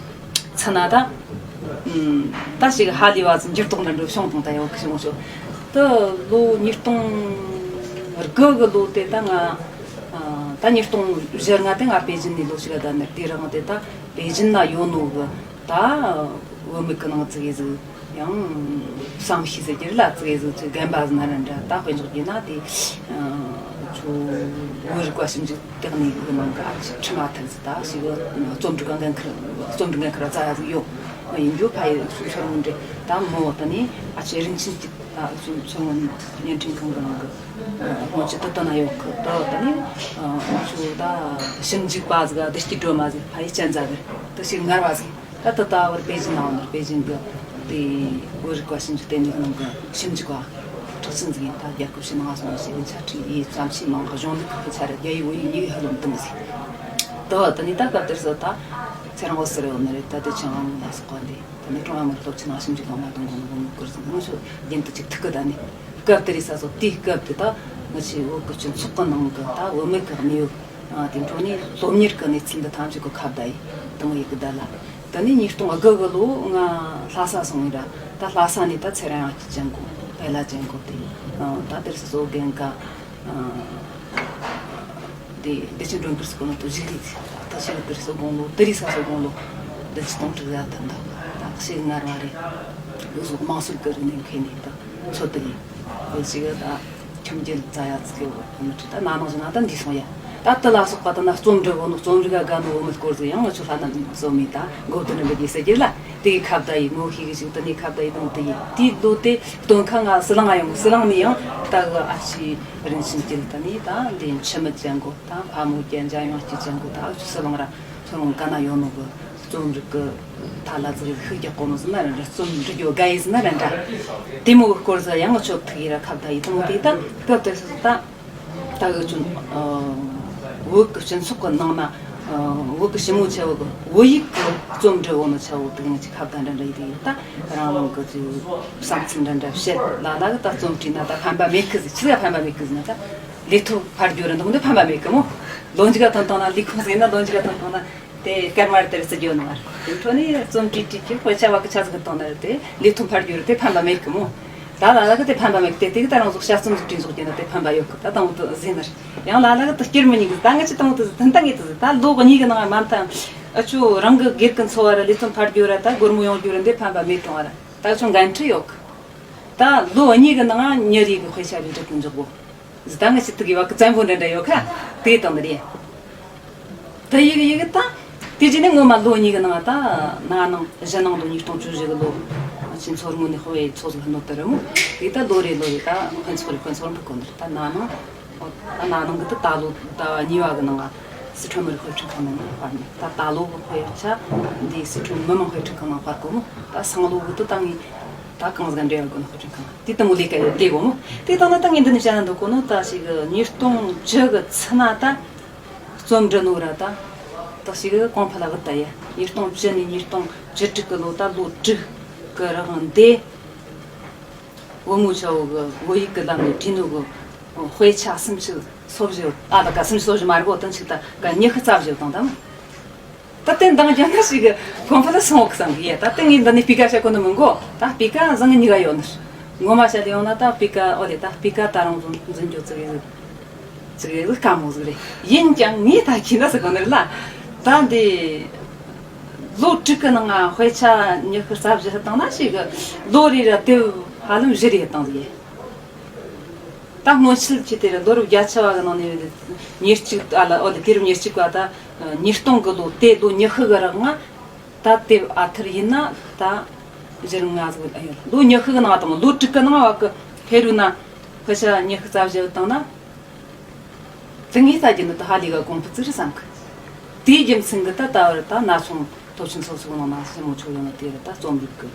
ཚུན་ན་ད། ཨུམ། ད་ཞིག་ཧ་ལས་པ་ཟིག་འགྱུར་ལྡོག་འདྲ་འདྲ་བྱུང་བཏང་ད་ཡོད་གི། ཞི་མོ་ཆོ། ད་ལོ་ཉིས་སྟོང་དགུ་གི་ལོ་དེ་ད་ང་། ཨ། ད་ཉིས་སྟོང་བཞི་ལྔ་དེ་ང་པེ་ཅིན་ནས་ལོ་ཞིག་ག་ད་ནི་དེ་རིང་དེ་ད་པེ་ཅིན་ན་ཡོད་ནོ་གི། ད་བུད་མེད་གི་ནང་ཙི་གེ་ཟིག་ཡང་བསམ་ཤེས་ཟེར་རྒྱུ་རེད་ལ། ཙི་གེ་ཟིག་ཅིག་རྒན་པ་ཟིག་ན་ར་འདྲ། ད་དཔེ་འཇོག་རྒྱུ་ན་དེ། ཨ། ཁྱོད་བོད་རིག་པ་ཞིབ་འཇུག་ལྟེ་གནས་གི་ནང་གི་ཨ་ཅེ་ཁྲི་མ་ཐར་ཟིག་ད་ཞིག་རྩོམ་སྒྲིག་གི་འགན་ཁུར། རྩོམ་སྒྲིག་འགན་ཁུར་རྩ་ཡ་ཟིག་ཡོད། ཡིན་རྒྱུ་ཕ་ཡི་ཚོ་ཚོར་མི་འདྲེ། ད་མོ་ད་ནི་ཨ་ཅེ་རིན་ཆེན་གྱི་ད་ཚོ་ཚོར་མི་བརྙན་འཕྲིན་ཁང་གི་ནང་གི་སྔོན་ཆད་དུ་ད་ན་ཡོད་གི། ད་ད་ནི་ཁྱོད་ད་ཞིབ་འཇུག་པ་ཟིག་བདེ་སྐྱིད་སྒྲོལ་མ་ཟིག་ཕ་ཡི་སྤྱན་རྩ་གི་ད་ཞིག་ངར་བ་ཟིག་ད་ད་ལྟ་བར་པེ་ཅིན་ནང་ནས། པེ་ཅིན་གི་དེ་བོད་རིག་པ་ཞིབ་འཇུག་ལྟེ་གནས་ནང་གི་ཞིབ་འཇུག་པ་གྲགས་ཅན་ཟིག་ཡིན། ད་རྒྱལ་ཁབ་ཕྱི་ནང་ང་སོང་ནས་ཞིག་ཆ་ཁྲིད་ཡས། བརྩམ་ཆོས་མང་གི། གཞུང་ལུགས་ཀྱི་ཆ་ར་རྒྱ་ཡིག་བོད་ཡིག་གཉིས་ཀ་ཧ་ལམ་འདི་མོ་ཟིག་ད་ད་ནི་ད་སྐབས་དེར་སོ་ད་ཚེ་རིང་བ་ཟེར་ཡོད་ནི་རེད། ད་དེ་ཆང་ཨ་མོ་ལ་སོགས་པ་འདི་ད་ནི་ཀྲུང་ཨ་མི་རིགས་སློབ་ཆེན་ནང་ཞིབ་འཇུག་གནང་མ་གཏོང་གི་ནོ་བུ་མོ་སྐོར་ཟིག་ང་ཚོ་རྒྱུན་དུ་ཅིག་ཐུག་གི། ད་ནི་སྐབས་དེར་ས་སོ་དེའི་སྐབས་དེ་ད་ང་ཚོའི་བོད་ཀྱི་སྤྱི་ཚོགས་ཀྱི་ནང་གི་ད་བུད་མེད་ཀྱི་གནས་བབ། ཨ། དེ་འཕྲོ་ནས་སློབ་གཉེར་གྱི་གནས་ཚུལ་འདི་ཐམས་ཅད་ཀྱི་ཁ་བརྡ་ཡིན་དེ་མོ་ཡི་གི་བརྡ་ལ། ད་ནི་ཉིས་སྟོང་དགུ་གི་ལོ་ང་ལྷ་ས་སོང་ཡིན་ར། ད་ལྷ་ས་ནས་ད་ཚེ་རིང་དབྱངས་སྐྱིད་ཅན་གོ། བྷེ་ལ་ཅན་གོ་དེ། ཨ། ད་དེར་སོ་སོ་རྒན་ག་ཨ། དེ་བདེ་ཆེན་སྒྲོན་དཀར་སོགས་ནང་དུ་བཞུགས་རེད། ད་ཞེ་གི་དེར་སོ་དགུང་ལོ། དེ་རིང་ས་སོ་དགུང་ལོ་བདུན་ཅུ་དོན་དྲུག་ཡར་ཐོན་ད། ད་ཞེ་གི་ངར་བ་རེད། འུ་ཟོ་དམངས་སྲོལ་གི་རིག་གནས་མཁས་ནས་ད་ཚོད་དེ་ནས་འུ་ཞིག་གི་ད་ཁྱིམ་རྒྱུད་རྩ་ཡ་ཙི་གི་མི་ཁྲི་ད་ན་ནང་བཞིན་ན་ད་འདི་སོང་ཡ། ད་དེ་ལ་སོགས་པ་ད་ན་རྩོམ་འབྲི་གོ་ནོ། རྩོམ་རིག་ག་དགའ་ནོ་བུད་མེད་སྐོར་ཟིག་ཡང་ང་ཚོ་ལྷ་ན་རྩོམ་མེད་ད་མགོ་བདུན་ནས་འབུད་རྒྱུ་ཟེར་རྒྱུ་ལ། དེ་གི་ཁ་བརྡ་ཡིན། ངོ་ཤེས་གི་ཞིག་དེ་ནས་ཁ་བརྡ་ཡིན་དང་དེ་ཡིན། དེའི་ལོ་དེ་སྟོན་ཁ་ང་ཟི་ལིང་ང་ཡོང་། ཟི་ལིང་ནས་ཡང་ད་གི་ཨ་ཅེ་རིན་ཆེན་སྐྱིད་ད་ནི་ད་འདི་འཆི་མེད་ཅན་གོ། ད་ཕ་མོ་རྒྱལ་འཇམ་དབྱངས་སྐྱིད་ཅན་གོ། ད་ཨ་ཅེ་ཟི་ལིང་ར་ཁྱོད་རང་ག་ན་ཡོད་ནོ་གི་རྩོམ་རིག་གི་ཐ་ལ་ཙི་གི་ཤུགས་རྒྱག་གོ་ནོ་ཟེར་ན་ར་འདྲ། རྩོམ་འབྲི་རྒྱུ་དགའ་ཡི་ཟེར་ན་ར་འདྲ། དེ་མོ་གི་སྐོར་ཟིག་ཡང་ང་ཚོ་ཐུག་ཡི་ར་ཁ་བརྡ་ཡི་དང་དེ་ད་སྐབས་དེ་སུ་ད། ད་འུ་ཆོ་བོད་ཀྱི་སྤྱི་ཚོགས་ཀྱི་ནང་ན་བོད་ཀྱི་ཞི་མོ་ཆ་བོ་གི་བོད་ཡིག་གི་རྩོམ་འབྲི་གོ་ནོ་ཆ་བོ་དེ་ངས་ཅིག་ཁ་བརྡ་འདྲ་འདྲ་ཡི་དེ་ཡིན། ད་རང་རང་གི་ཅིག་བསམ་ཚུལ་འདྲ་འདྲ་བཤད། ལ་ལ་གི་ད་རྩོམ་བྲིས་ན་ད་ཕན་པ་མེད་གི་ཟིག་ཆི་ཟིག་ཕན་པ་མེད་གི་ཟིག་ན། ད་ལས་ཐོག་ཕར་རྒྱུ་ར་འདུག་འདི་ཕན་པ་མེད་གི་མོ། ལོ་མཇུག་ག་ཐོན་ཐོན་ན། ལས་ཁུངས་ཟིག་ན་ལོ་མཇུག་ག་ཐོན་ཐོན་ན། དེ་སྐར་མ་རེ་དེར་བརྩི་རྒྱུ་ནི་མ་རེད། དེ་འཕྲོ་ནས་རྩོམ་བྲིས་བྲིས་ཀྱི་དཔེ་ཆ་བ་གི་ཆ་ཟིག་གི་བཏང་ན་རེད། དེ་ལས་ཐོག་ཕར་རྒྱུ་རེད། དེ་ཕན་པ་མེད་གི་མོ། ད་ལ་ལ་གི་དེ་ཕན་པ་མེད་གི། དེ་དེ་གི་ད་རང་ཟོག་དཔྱད་རྩོམ་ཟིག་བྲིས་ཟོག་རྒྱུ་ན་དེ་ཕན་པ་ཡོད་གི། ད་དང་པོ་དེ་ཟིན་ནི་རེད། ཡང་ལ་ལ་གི་དེ་སྐྱུར་མི་ཉིག་གི། ད་ངི་ཆི་དང་པོ་དེ་ཟིག་ད་ངི་དེ་ཟིག་ད་ལོ་གཉིས་གི་ནང་མ་མཐའ་ཨ་ཆོ་རང་གི་སྒེར་གི་འཚོ་བ་ར་ལས་རྩོམ་ཕར་རྒྱུ་ར་ད་སྒོར་མོ་ཡོང་རྒྱུ་ར་འདི་ཕན་པ་མེད་གྲོང་བ་ར། ད་ཆོ་འགན་འཁྲི་ཡོད་གི། ད་ལོ་གཉིས་གི་ནང་མྱི་རེ་གི་དཔེ་ཆ་རེ་འབྲི་གི་འཇོག་གོ། ཟི་ད་ངི་ཆི་དུ་གི་བ་གི་བཙན་པོ་འདྲ་འདྲ་ཡོད་ཁ་དེ་དང་ནི་རེད། ད་ཡི་གི་ཡི་གི་ད་ དེ་རྗེས་ནས་སྔོན་མ་ལོ་གཉིས་ཀྱི་ནང་ད་ན་ནིང་གཞེས་ནིང་དུ་ཉིས་སྟོང་བཅུ་བཞི་གི་ལོ་ཕྱི་ཚོར་ངོ་ནས་ཧོ་ཡེ་ཚོགས་ཟིག་ནོ་དེ་རེད་མོ། དེ་ད་ལོ་རེ་ལོ་རེ་ད་དཔོན་ཚོགས་རེ་དཔོན་ཚོགས་རིམ་པ་གོ་ནི་རེད། ད་ན་ནིང་ད་ན་ནིང་གི་ད་ད་ལོ་ཟླ་བ་གཉིས་པ་གི་ནང་ང་སི་ཁྲོན་མི་རིགས་དཔེ་སྐྲུན་ཁང་ནང་ནས་སྤར་ནས། ད་ད་ལོ་གི་དཔེ་ཆ་འདི་སི་ཁྲོན་མི་དམངས་དཔེ་སྐྲུན་ཁང་ནང་སྤར་གོ་མོ། ད་སང་ལོ་གི་ད་ད་ངས་ད་གང་ཟིག་འབྲེལ་བ་དགོས་ན་དཔེ་སྐྲུན་ཁང་དེ་ལྟ་མོ་ལས་ཀ་ཡོད་དེ་གོ་མོ། དེ་ད་ན་ད་ངས་འདི་ནས་བཤད་ན་འདོད་གོ་ནོ་ད་ཞིག་ཉིས་སྟོང་བཅུ་གི་ཚུན་ན་ད། རྩོམ་འབྲི་ནོ་ར་ད། ད་ཞིག་གོང་འཕེལ་ལ་བུད་ད་ཡ། ཉིས་སྟོང་བཅུ་ནས་ཉིས་སྟོང་བཅུ་དྲུག་གི་ལོ་ད་ལོ་དྲུག་གི་རིང་འདི། བུ་མོ་ཆ་བོ་གི་བོད་ཡིག་གི་ལམ་ནས་བྲིས་ནོ་གི་དཔེ་ཆ་སུམ་ཅུ་སོ་བཞི། ཨ་ད་ག་སུམ་ཅུ་སོ་བཞི་མ་རེད་གོ། དོན་ཆིག་ད་ག་ཉི་ཤུ་རྩ་བཞི་དང་དམ། ད་དེ་འདང་རྒྱག་ན་ཞིག་གོང་འཕེལ་ལ་སོང་བ་བསམ་གི་ཡ། ད་དེ་ངས་འདི་ནས་སྤུས་ཀ་བཤད་གོ་ནི་མི་འགོ། ད་སྤུས་ཀ་བཟང་ངི་གཉིས་ཀ་ཡོད་ནི། ངོ་མ་བཤད་ཡོང་ན་ད་སྤུས་ཀ་ཨོ་ལེ་ད་སྤུས་ཀ་ད་རང་བཟུང་འཛིན་རྒྱུ་ཙི་གི་ཟིག་ཅིག་རེད་དཀའ་མོ་ཟིག་རེད། ཡིན་ཀྱང་ངས་ད་ཁྱེད་འདྲ་ཟིག་གོ་ནི་རེད་ལ། ད་འདི་ལོ་དྲུག་གི་ནང་ང་དཔེ་ཆ་ཉི་ཤུ་རྩ་བཞི་བཏང་ན་ཞིག་གི་ལོ་རེ་ར་དེབ་ཧ་ལམ་བཞི་རེ་བཏང་ཟིག་ཡིན། ད་སྔོན་ཆད་ཀྱི་དེ་ར་ལོ་རབས་བརྒྱད་ཅུ་བ་གི་ནང་ནས་ཉེར་གཅིག་ཨ་ལ་ཨོ་དེ་དུས་རབས་ཉེར་གཅིག་པ་ད་ཉིས་སྟོང་གི་ལོ་དེ་ལོ་ཉི་ཤུ་གི་རིང་ང་ད་དེབ་ཨ་ཐུར་ཡིན་ན་ད་བཞི་རིང་ང་ཟིག་ཡོད། ལོ་ཉི་ཤུ་གི་ནང་དང་ལོ་དྲུག་གི་ནང་བ་གི་ཕེ་རུ་ན་དཔེ་ཆ་ཉི་ཤུ་རྩ་བཞི་བཏང་ན། དེ་ངས་ལྟ་རྒྱུ་ནི་ད་ཧ་ལས་ག་གོང་བུ་ཙི་རེད་བསམ་གི། དེའི་རྒྱུ་མཚན་གི་ད་ད་བར་ད་ན་ཆུང་སློབ་ཆེན་སོ་སོའི་ནང་ན་ཞི་མོ་ཆོ་ཡོང་ནི་དེ་རེད། ད་རྩོམ་རིག་གི་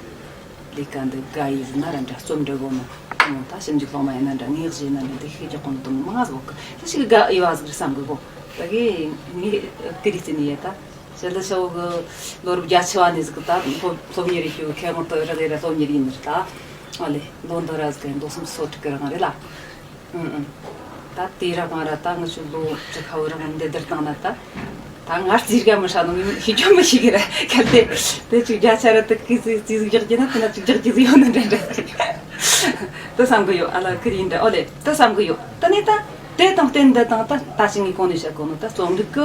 ལས་ཀ་འདི་དགའ་ཡི་ཟིན་ན་ར་འདྲ། རྩོམ་འབྲི་གོ་ནི་ད་ཞིབ་འཇུག་སློབ་མ་ཡིན་ན་འདྲ། ངས་བྱས་ན་འདྲ། འདི་ཤེས་རྒྱག་གོ་ནི་དུ་མི་མང་ཟིག་གི་ད་ཞིག་དགའ་ཡི་བ་ཟིག་རེད་བསམ་གི་གོ། ད་གི་ངས་དེ་རིགས་ཟིན་ཡ་ད་ཞི་ལི་ཆ་བོ་གི་ལོ་རབས་བརྒྱད་ཅུ་བ་ནས་ཟིག་གི་ད་སློབ་སློབ་གཉེར་ཡི་རྒྱུ་ཁེ་མོ་ཏོ་རི་རེ་ར་སློབ་གཉེར་ཡིན་ནི་རེད། ད་ཨ་ལེ་ལོ་འདི་ར་ཟིག་གི་མདོ་སུམ་སོ་དྲུག་གི་རང་རེད་ལ། ཨུ་ཨུ། ད་དེ་ར་གང་ར་ད་ང་ཆུ་ལོ་བཅུ་ཁ་བོ་རང་འདི་བསྡུར་བཏང་ན་ད། ད་ང་རྩིས་ཀ་མི་ཧྲ་ནོ་ངས་ཤེས་ཀྱང་མི་ཤེས་གི་ར། གལ་ཏེ་དེ་ཅིག་བརྒྱ་ཆ་ར་དུ་གི་རྩིས་རྩིས་རྒྱག་གི་ན་དེ་ན་ཅིག་རྒྱག་གི་ཡོད་ན་འདྲ་འདྲ་ཟིག་ད་བསམ་གི་ཡོད། ཨ་ལ་ཁི་རིན་འདྲ་ཨོ་ལེ་ད་བསམ་གི་ཡོད། ད་ནི་ད་དེ་དང་བསྟུན་འདི་དང་ད་ད་ཅིག་ངས་གོང་ནས་བཤད་གོ་ནོ་ད་རྩོམ་རིག་གི་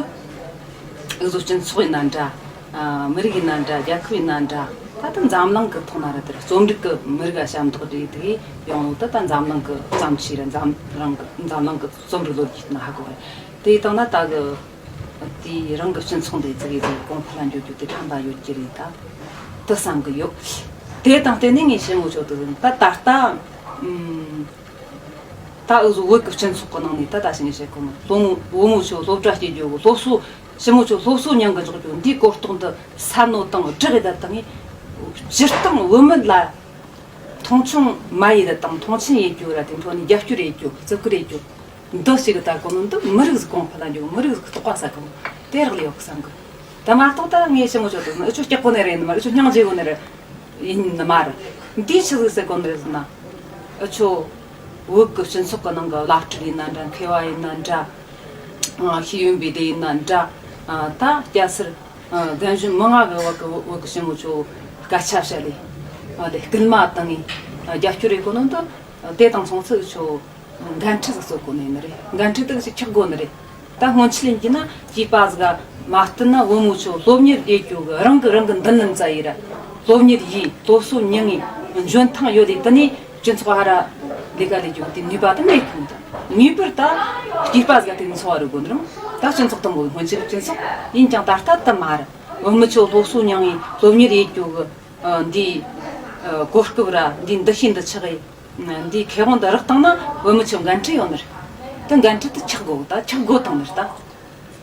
འུ་ཚོ་སྤྱི་ཚོགས་ཡིན་ན་འདྲ། ཨ། མི་རིགས་ཡིན་ན་འདྲ། རྒྱལ་ཁབ་ཡིན་ན་འདྲ། ད་ལྟ་འཛམ་གླིང་གི་ཐོག་ན་ར་དེར་རྩོམ་རིག་གི་མི་རིགས་ལ་ཞབས་འདེགས་སྒྲིག་དེ་ཡོང་ལུགས་ད་ལྟ་འཛམ་གླིང་གི་བརྩམས་ཆོས་ར་འཛམ་རང་གི་འཛམ་གླིང་གི་རྩོམ་རིག་ལོ་རྒྱུས་ན་ཧ་གོ་བ་རེད། དེ་ཡི་སྟེང་ན་ད་གི་དེའི་རང་གི་སྤྱི་ཚོགས་འདི་ཙི་གི་ཙི་གོང་འཕེལ་ལ་འགྱོ་རྒྱུ་དེ་ཕན་པ་ཡོད་ཀྱི་རེད་ད་དུ་བསམ་གི་ཡོད། དེ་དང་བསྟུན་ནས་ངས་ཞི་མོ་ཆོ་དུ་ད་ད་ལྟ་ཨུམ། ད་འུ་ཚོ་བོད་ཀྱི་སྤྱི་ཚོགས་ཀྱི་ནང་ནས་ད་ད་ཞིག་ངས་བཤད་གོ་ནོ་སློབ་མོ་བུ་མོ་ཆོ་སློབ་གྲྭ་སྐྱེལ་རྒྱུ་གི་སློབ་གསོ། ཞི་མོ་ཆོ་སློབ་གསོ་མྱང་གི་འཇོག་རྒྱུ་འདིའི་གོ་རྟོགས་འདི་སད་ནོ་དང་སྦྲགས་ཡི་ད་དང་ངས་སྤྱིར་བཏང་བུད་མེད་ལ་མཐོང་ཆུང་མ་ཡི་ད་དང་མཐོང་ཆེན་ཡེད་རྒྱུ་ར་དེ་འཕྲོ་ནས་རྒྱབ་སྐྱོར་ཡེད་རྒྱུ་བརྩི་བཀུར་ཡེད་རྒྱུ་འདི་ཞིག་ད་གོ་ནོ་འདི་མི་རིགས་གོང་འཕེལ་ལ་འགྱུར་མི་རིགས་གི་རྟོགས་པ་ས་གོ་དེ་རག་ལས་ཡོད་གི་བསམ་གི། ད་མ་གཏོགས་ད་ངས་ཞི་མོ་ཆོ་དུ་ཨུ་ཆོ་སྐྱག་གོ་ནས་རེད་ནི་མ་ཨུ་ཆོ་སྙིང་རྗེ་གོ་ནས་རེད། ཡིན་ནི་མ་རེད། འདིའི་ཆི་ཟིག་ཟེར་གོ་ནི་རེད་ཟེར་ན། ཨུ་ཆོ་བོད་ཀྱི་སྤྱི་ཚོགས་ཀྱི་ནང་གི་བླ་སྤྲུལ་ཡིན་ན་འདྲ། མཁས་པ་ཡིན་ན་འདྲ། ཨ། ཤེས་ཡོན་པའི་སྡེ་ཡིན་ན་འདྲ། ཨ། ད་སྐྱ་སེར། ཨ། རྒན་གཞོན་མི་ང་གི་བོད་ཀྱི་བོད་ཀྱི་ཞི་མོ་ཆོ་སྐད་ཆ་བཤད་ལེ། ཨ། དེ་སྐུལ་མ་བཏང་ངེ་རྒྱབ་སྐྱོར་རེད་གོ་ནོ་འདི། དེ་དང་མཚུངས་ཚུལ་ཨུ་ཆོ། འགན་འཁྲི་ཟིག་གསོ་དགོས་ནི་ཡིན་ནི་རེད། འགན་འཁྲི་དེ་ཞིག་འཁྱེར་དགོས་ནི་རེད། ད་སྔོན་ཆད་ཡིན་གྱི་ན་སྐྱེས་པ་ཟིག་མ་བསྟུན་ན་བུ་མོ་ཆོ་སློབ་གཉེར་ཡེད་རྒྱུ་གི་རང་གི་རང་གི་མདུན་ལམ་བཙལ་ཡི་ར། སློབ་གཉེར་ཡེད་སློབ་གསོ་མྱང་ངེ་འཇོན་ཐང་ཡོད་ལེ་དེ་ནས་སྤྱི་ཚོགས་ཧ་ར་ལས་ཀ་ལས་རྒྱུ་དེ་ནུས་པ་དེ་མེད་ཁུངས་དང་ངེས་པར་ད་སྐྱེས་པ་ཟིག་དེ་ནས་འཚོ་བ་རོལ་དགོས་ནི་རུང་ད་སྤྱི་ཚོགས་དང་པོ་སྔོན་ཆད་སྤྱི་ཚོགས་ཡིན་ཀྱང་ད་ལྟ་དུ་མ་ར་བུ་མོ་ཆོ་སློབ་གསོ་མྱང་ངེ་སློབ་གཉེར་ཡེད་རྒྱུ་གི་འདི་གོ་སྐབས་ར་འདི་འདུ་ཤེས་འདི་ཆགས་ཡི། འདིའི་ཁེ་དབང་འདི་རག་བཏང་ན་བུ་མོ་ཆོ་འགན་འཁྲི་ཡོད་ནི་རེད། དེ་འགན་འཁྲི་དེ་ཆགས་དགོས། ད་ཆགས་དགོས་བཏང་ནི་རེད་ད།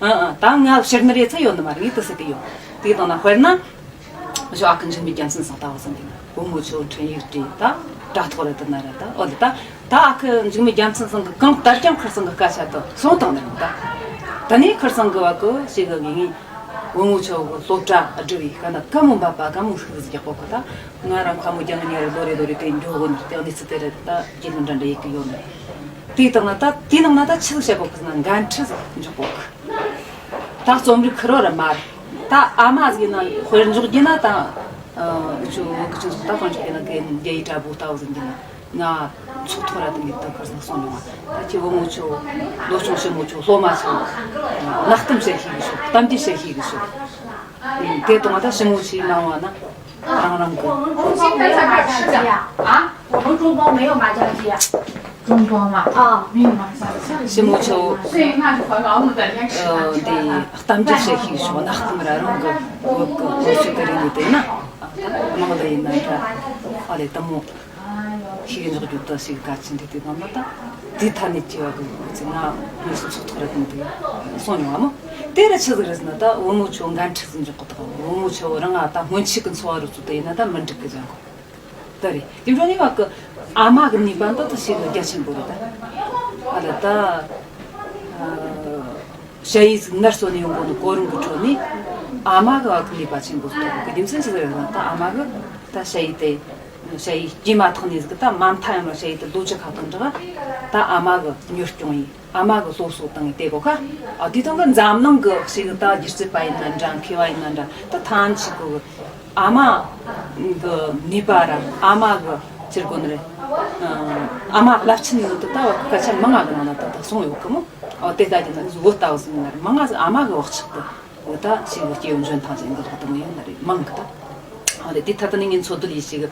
ཨ་ཨ་ད་ང་ཕྱིར་ནི་རེད་ཚ་ཡོད་ནི་མ་རེད། ངས་དེ་ཟེར་གི་ཡོད། དེ་དང་ན་དཔེར་ན། ཞོ་ཨ་ཁུ་འཇིགས་མེད་རྒྱལ་མཚན་ཚང་ལྟ་བུ་ཟིན་གི་ན་བུ་མོ་ཆོ་འཕྲིན་ཡིག་བྲིས་ད་དྲ་ཐོག་རེད་དེ་ན་རེད་ད་ཨོ་ལེ་ད། ད་ཨ་ཁུ་འཇིགས་མེད་རྒྱལ་མཚན་ཚང་གི་གང་ལྟར་ཀྱང་ཁུར་ཚང་གི་སྐད་ཆ་དེ་སོང་བཏང་ནི་རེད་ད། ད་ནས་ཁུར་ཚང་གི་བ་གི་ཞིག་གི་ངས། བུ་མོ་ཆོ་གི་སློབ་གྲྭ་བསྒྲུབས་པའི་སྐབས་ན་ཀ་མོ་འབབ་པ་ཀ་མོ་ཤུགས་རྒྱག་གོ་གི་ད། ང་རང་ཁ་མོ་རྒྱང་ཉེ་རེ་ལོ་རེ་ལོ་རེ་དེ་འགྱོ་གོ་ནི་དེ་གནས་ཚུལ་དེ་རེད་ད་རྒྱུས་ལོན་འདྲ་འདྲ་ཡེད་གི་ཡོད་ནི། དེའི་སྟེང་ན་ད་དེའི་ནང་ན་ད་ཆི་ཟིག་བཤད་གོ་གི་ཟེར་ན་འགན་འཁྲི་ཟིག་འཇོག་གོ་གི། ད་རྩོམ་རིག་ཁུར་བ་ར་མ་རེད། ད་ཨ་མ་ཟིག་ཡིན་ན་དཔེར་འཇོག་རྒྱུ་ན་ད། འུ་ཆོ་བོད་གི་ཆོ་ད་དཔེར་འཇོག་རྒྱུ་ན་གི་རྒྱ་ཡིག་དྲ་འབུ་ལྟ་བུ་ཟིག་ཡིན་ན། ང་ཚོགས་ཐོག་ར་དང་གི་ད་ཁར་སང་སོང་མྱོང་བ། ད་ཁྱེད་བུ་མོ་ཆོ་ལོ་ཆུང་ཞི་མོ་ཆོ་སློབ་མ་ཆོ་ལག་གཏམ་བཤད་ཤེས་གི་ཤོག་གཏམ་རྒྱུད་བཤད་ཤེས་གི་ཤོག་དེ་དང་ད་ཞི་མོ་ཆོས་ནང་བ་ན་རང་རང་གི། 啊，我们中东没有麻将机啊。中国嘛，啊，明白。是我就，呃，得当地社区说那怎么了，那个我我我去给你的那，那个那个，啊，对，等我，去那个就到是个感情的地方嘛，他，对他那几个个，这那，那是出头了，对不对？送你嘛，对了，吃这个是那，他我们就俺吃进去不到，我们就让啊，他婚期跟错了，就对，那他们这个讲。 ད་རེད། དེ་འཕྲོ་ནས་བ་གི་ཨ་མ་གི་ནུས་པ་འདི་དུ་ཞིག་རྒྱ་ཆེན་པོ་རེད་ད། ཨ་ལ་ད། ཨ། ཞ་ཡིས་ནར་སོན་ནས་ཡོང་གོ་ནི་གོ་རིམ་གི་ཁྲོད་ནས་ཨ་མ་གི་བ་གི་ནུས་པ་ཆེན་པོ་ཐོབ་གི་རྒྱུ་མཚན་ཅི་ཟེར་ན། ད་ཨ་མ་གི་ད་ཞ་ཡིས་དེ། ཞ་ཡིས་སྐྱེས་མ་ཐག་ནས་ཟིག་ད་མ་མཐའ་ཡང་ལ་ཞ་ཡིས་དེ་ལོ་བཅུ་ཁ་ཐོན་འདྲ་ད་ཨ་མ་གི་གཉོར་སྐྱོང་ཡིན། ཨ་མ་གི་སློབ་གསོ་བཏང་ཡི་དེ་གོ་ཁ། ཨ་དེ་དང་གི་འཛམ་གླིང་གི་ཞིག་ད་སྒྱུ་རྩལ་པ་ཡིན་ན་འདྲ། མཁས་པ་ཡིན་ན་འདྲ། ད་ཐམས་ཅད་གི་ཨ་མ་གི་ནུས་པ་ར། ཨ་མ་གི་ཕྱིར་གོ་ནི་རེད། ཨ་མ་རླབས་ཆེན་ཡོད་དུ་ད་བ་སྐད་ཆ་མང་ང་གི་ནང་ན་ད་ད་གསུངས་ཡོད་གི་མོ། ཨ་དེ་ལྟ་གི་ན་བོད་ལྟ་བུ་ཟིན་ན་རེད། མང་ང་ཟིག་ཨ་མ་གི་བག་ཆགས་གི་འོ་ད་ཞིག་གི་སྐྱེ་བོ་འཇོན་ཐང་ཅན་གི་ལག་ཏུ་མི་ཡོང་ན་རེད། མང་གི་ད། ཨ་ལེ་དེ་ཐད་ནས་ངས་འཚོ་སྡོད་ཡེ་ཞིག་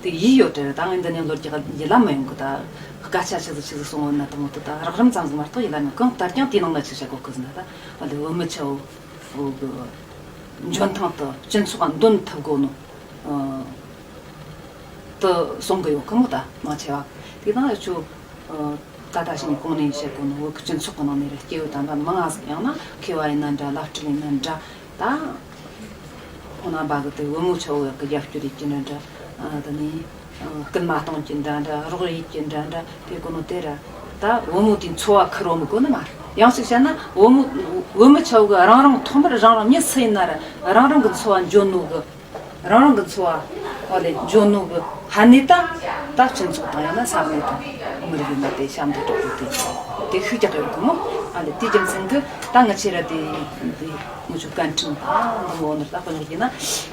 དེ་ཡིད་ཡོད་དྲན་རེད། ད་ངས་འདི་ནས་ལོ་རྒྱག་ཡིད་ལ་མི་ཡོང་གི་ད། སྐད་ཆ་ཆི་ཟིག་ཆི་ཟིག་གསུང་འོ་ན་དང་འོ་དེ་ད་རགས་རིམ་ཙམ་ཟིག་མ་གཏོགས་ཡིད་ལ་མི་ཡོང་། གང་ལྟར་ཀྱང་དེའི་ནང་ན་ཆི་བྱ་དགོས་གི་ཟིན་ན་ད། ཨ་ལེ་བུད་མེད་ཆ་བོ་གི་འཇོན་ཐང་དུ་སྤྱི་ཚོགས་འདོན་ཐུབ་དགོས་ནོ། ཨ་དུ་གསུང་གི་ཡོད་གི་མོ། ད་མང་ཆེ་བ་དེ་དང་ཡ་ཆུ། ཨ་ད་ད་ཞིང་གོང་ནས་བཤད་གོ་ནོ་བོད་ཀྱི་སྤྱི་ཚོགས་ཀྱི་ནང་ནས་རེད། སྐྱེ་བོ་དམ་པ་མང་ང་ཟིག་ཡང་ན་མཁས་པ་ཡིན་ན་འདྲ། བླ་སྤྲུལ་ཡིན་ན་འདྲ། ད་ཁོང་རྣམ་པ་གི་དེ་བུ་མོ་ཆ་བོ་ཡག་གི་རྒྱབ་སྐྱོར་ཡེད་ཀྱི་འདྲ་འདྲ། ཨ་དེ་ནས་ཨ་སྐུལ་མ་གཏོང་གི་འདྲ་འདྲ། རོགས་ཡེད་ཀྱི་འདྲ་འདྲ། དེ་གོ་ནོ་དེ་ར་ད་བུ་མོ་དེའི་འཚོ་བ་ཁུར་བོ་མི་གོ་ནི་མ་རེད། ཡང་ཞིག་བཤད་ན་བུ་མོ་བུ་མོ་ཆ་བོ་གི་རང་རང་ཐོག་མར་རང་རང་མྱི་སུ་ཡིན་ན་ར་རང་རང་གི་འཚོ་བ་འཇོན་ནོ་གི། རང་རང་གི་འཚོ་བ་ཨོ་ལེ་འཇོན་ནོ་གི་ཧ་ནི་ད། ད་སྤྱི་ཚོགས་དང་ཡང་ན་ས་གནས་དང་མི་རིགས་ཡིན་ན་དེ་ཞབས་འདེགས་སྒྲུབ་དགོས་དེ་དེ་ཤུགས་རྒྱག་གི་ཡོད་གི་མོ། ཨ་ལེ་དེ་རྒྱུ་མཚན་གི་ད་ང་ཆེ་ར་དེ་དེ་ངུ་ཆུ་བཀའ་འཕྲིན་དང་འདི་མོ་ནི་ད་དཔེ་ཉོག་གི་ན་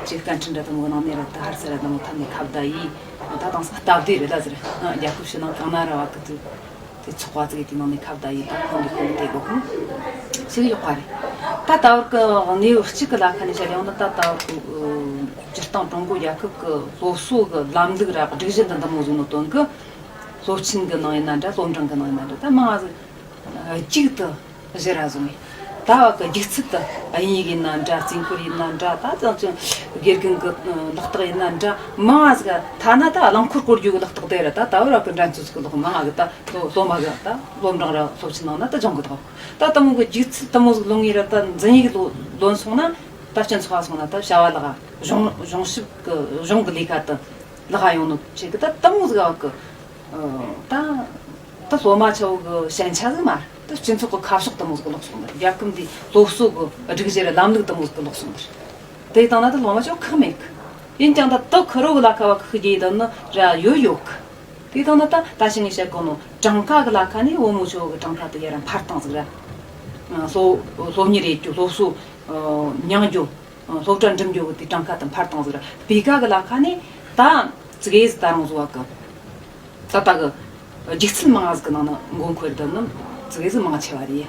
ཆེ་བཀའ་འཕྲིན་ར་དེ་མོ་ནང་ནས་ར་ད་ཧར་ས་ར་དེ་མོ་ཐམ་ནས་ཁ་བརྡ་ཡིས། ད་དང་ས་སྟབས་བདེ་རེད་ལ་ཟེར། རྒྱལ་ཁབ་ཕྱི་ནང་གང་ན་ར་བ་གི་དུ། དེ་ཚོགས་པ་ཙིག་དེ་ནང་ནས་ཁ་བརྡ་ཡིན་དང་ཁོང་གི་ཁོང་དེ་གོ་ཁུངས་ཞིག་ཡོད་པ་རེད། ད་ལྟ་བར་གི་གནས་བབ་གཅིག་གི་ལ་ཁ་ནས་བཤད་ཡོང་ན། ད་ལྟ་བར་གི་སྤྱིར་བཏང་ཀྲུང་གོ་རྒྱལ་ཁབ་ཀྱི་སློབ་གསོ་གི་ལམ་ལུགས་ར་སྒྲིག་གཞི་འདི་འདི་མོ་བཟོས་ནོ་དོན་གི་སློབ་ཆེན་གི་ནང་ཡིན་ན་འདྲ། སློབ་འབྲིང་གི་ནང་ཡིན་ན་འདྲ། ད་མང་ང་ཟིག་གཅིག་ཏུ་གཞི་ར་བཟུང་བས། ད་བ་གི་རྒྱུགས་ཚུལ་དུ་དབྱིན་ཡིག་ཡིན་ན་འདྲ། རྩིས་འཁོར་ཡིན་ན་འདྲ། ད་ཅང་ཅང་དགེ་རྒན་གི་ལག་རྟགས་ཡིན་ན་འདྲ། མང་ང་ཟིག་ཐ་ན་ད་རླངས་འཁོར་བསྐོར་རྒྱུ་གི་ལག་རྟགས་དེ་ར་ད་ད་བར་བ་གི་འགྲན་རྩོད་ཟིག་གི་ལོག་མང་ང་གི་ད་སློབ་མ་གི་ད་སློབ་འབྲིང་ར་སློབ་ཆེན་ནང་ན་ད་སྦྱོང་གི་འདུག་ད་དེ་མོ་གི་རྒྱུགས་ཚུལ་དེ་མོ་ཟིག་ལོན་ངེས་ར་ད་འཛིན་ཡིག་ལོ་ལོན་སོང་ན་ད་སྤྱི་ཚོགས་སོང་ན་ད་བྱ་བ་ལག་གཞུང་གཞུང་ཞབས་གི་གཞུང་གི་ལས་ཀ་དེ་ལག་ཡོང་ནོ་ཆེ་གི། ད་དེ་མོ་ཟིག་བ་གི་ད་ད་སློབ་མ་ཆ་བོ་གི་ཞན་ཆ་ཟིག་མ་རེད། ད་སྤྱི་ཚོགས་གི་ཁ་ཕྱོགས་དེ་མོ་ཟིག་ལོག་སོང་ནི་རེད། རྒྱལ་ཁབ་འདིའི་སློབ་གསོ་གི་སྒྲིག་གཞི་ར་ལམ་ལུགས་དེ་མོ་ཟིག་ལོག་སོང་ནི་རེད། དེ་དང་ན་ད་སློབ་མ་ཆ་བོ་ཁག་མེད་གི། ཡིན་ཀྱང་ད་དེ་ཁུར་བོ་གི་ལ་ཁ་བ་གི་ཤི་རྒྱས་དེ་ནི་ར་ཡོད་ཡོད་གི། དེ་དང་ན་ད་ད་ཞིང་ངས་བཤད་གོ་ནོ་གྲངས་ཀ་གི་ལ་ཁ་ནས་བུ་མོ་ཆ་བོ་གི་གྲངས་ཀ་དེ་ཡ་ར་འཕར་སྟངས་ཟིག་ར། སློབ་སློབ་གཉེར་ཡེད་རྒྱུ། སློབ་གསོ་མྱང་རྒྱུ། སློབ་གྲྭ་འགྲིམ་རྒྱུ་གི་དེ་གྲངས་ཀ་དེ་འཕར་སྟངས་ཟིག་ར། སྤུས་ཀ་གི་ལ་ཁ་ནས་ད་ཙི་གེ་ཟིག་ད་རུང་བཟོ་བ་གི། ད་ལྟ་གི་རྒྱུགས་ཚུལ་མང་ང་ཟིག་གི་ནང་ན་མགོ་འཁོར་བསྡད་ནི་ཙི་གེ་ཟིག་མང་ཆེ་བ་རེད།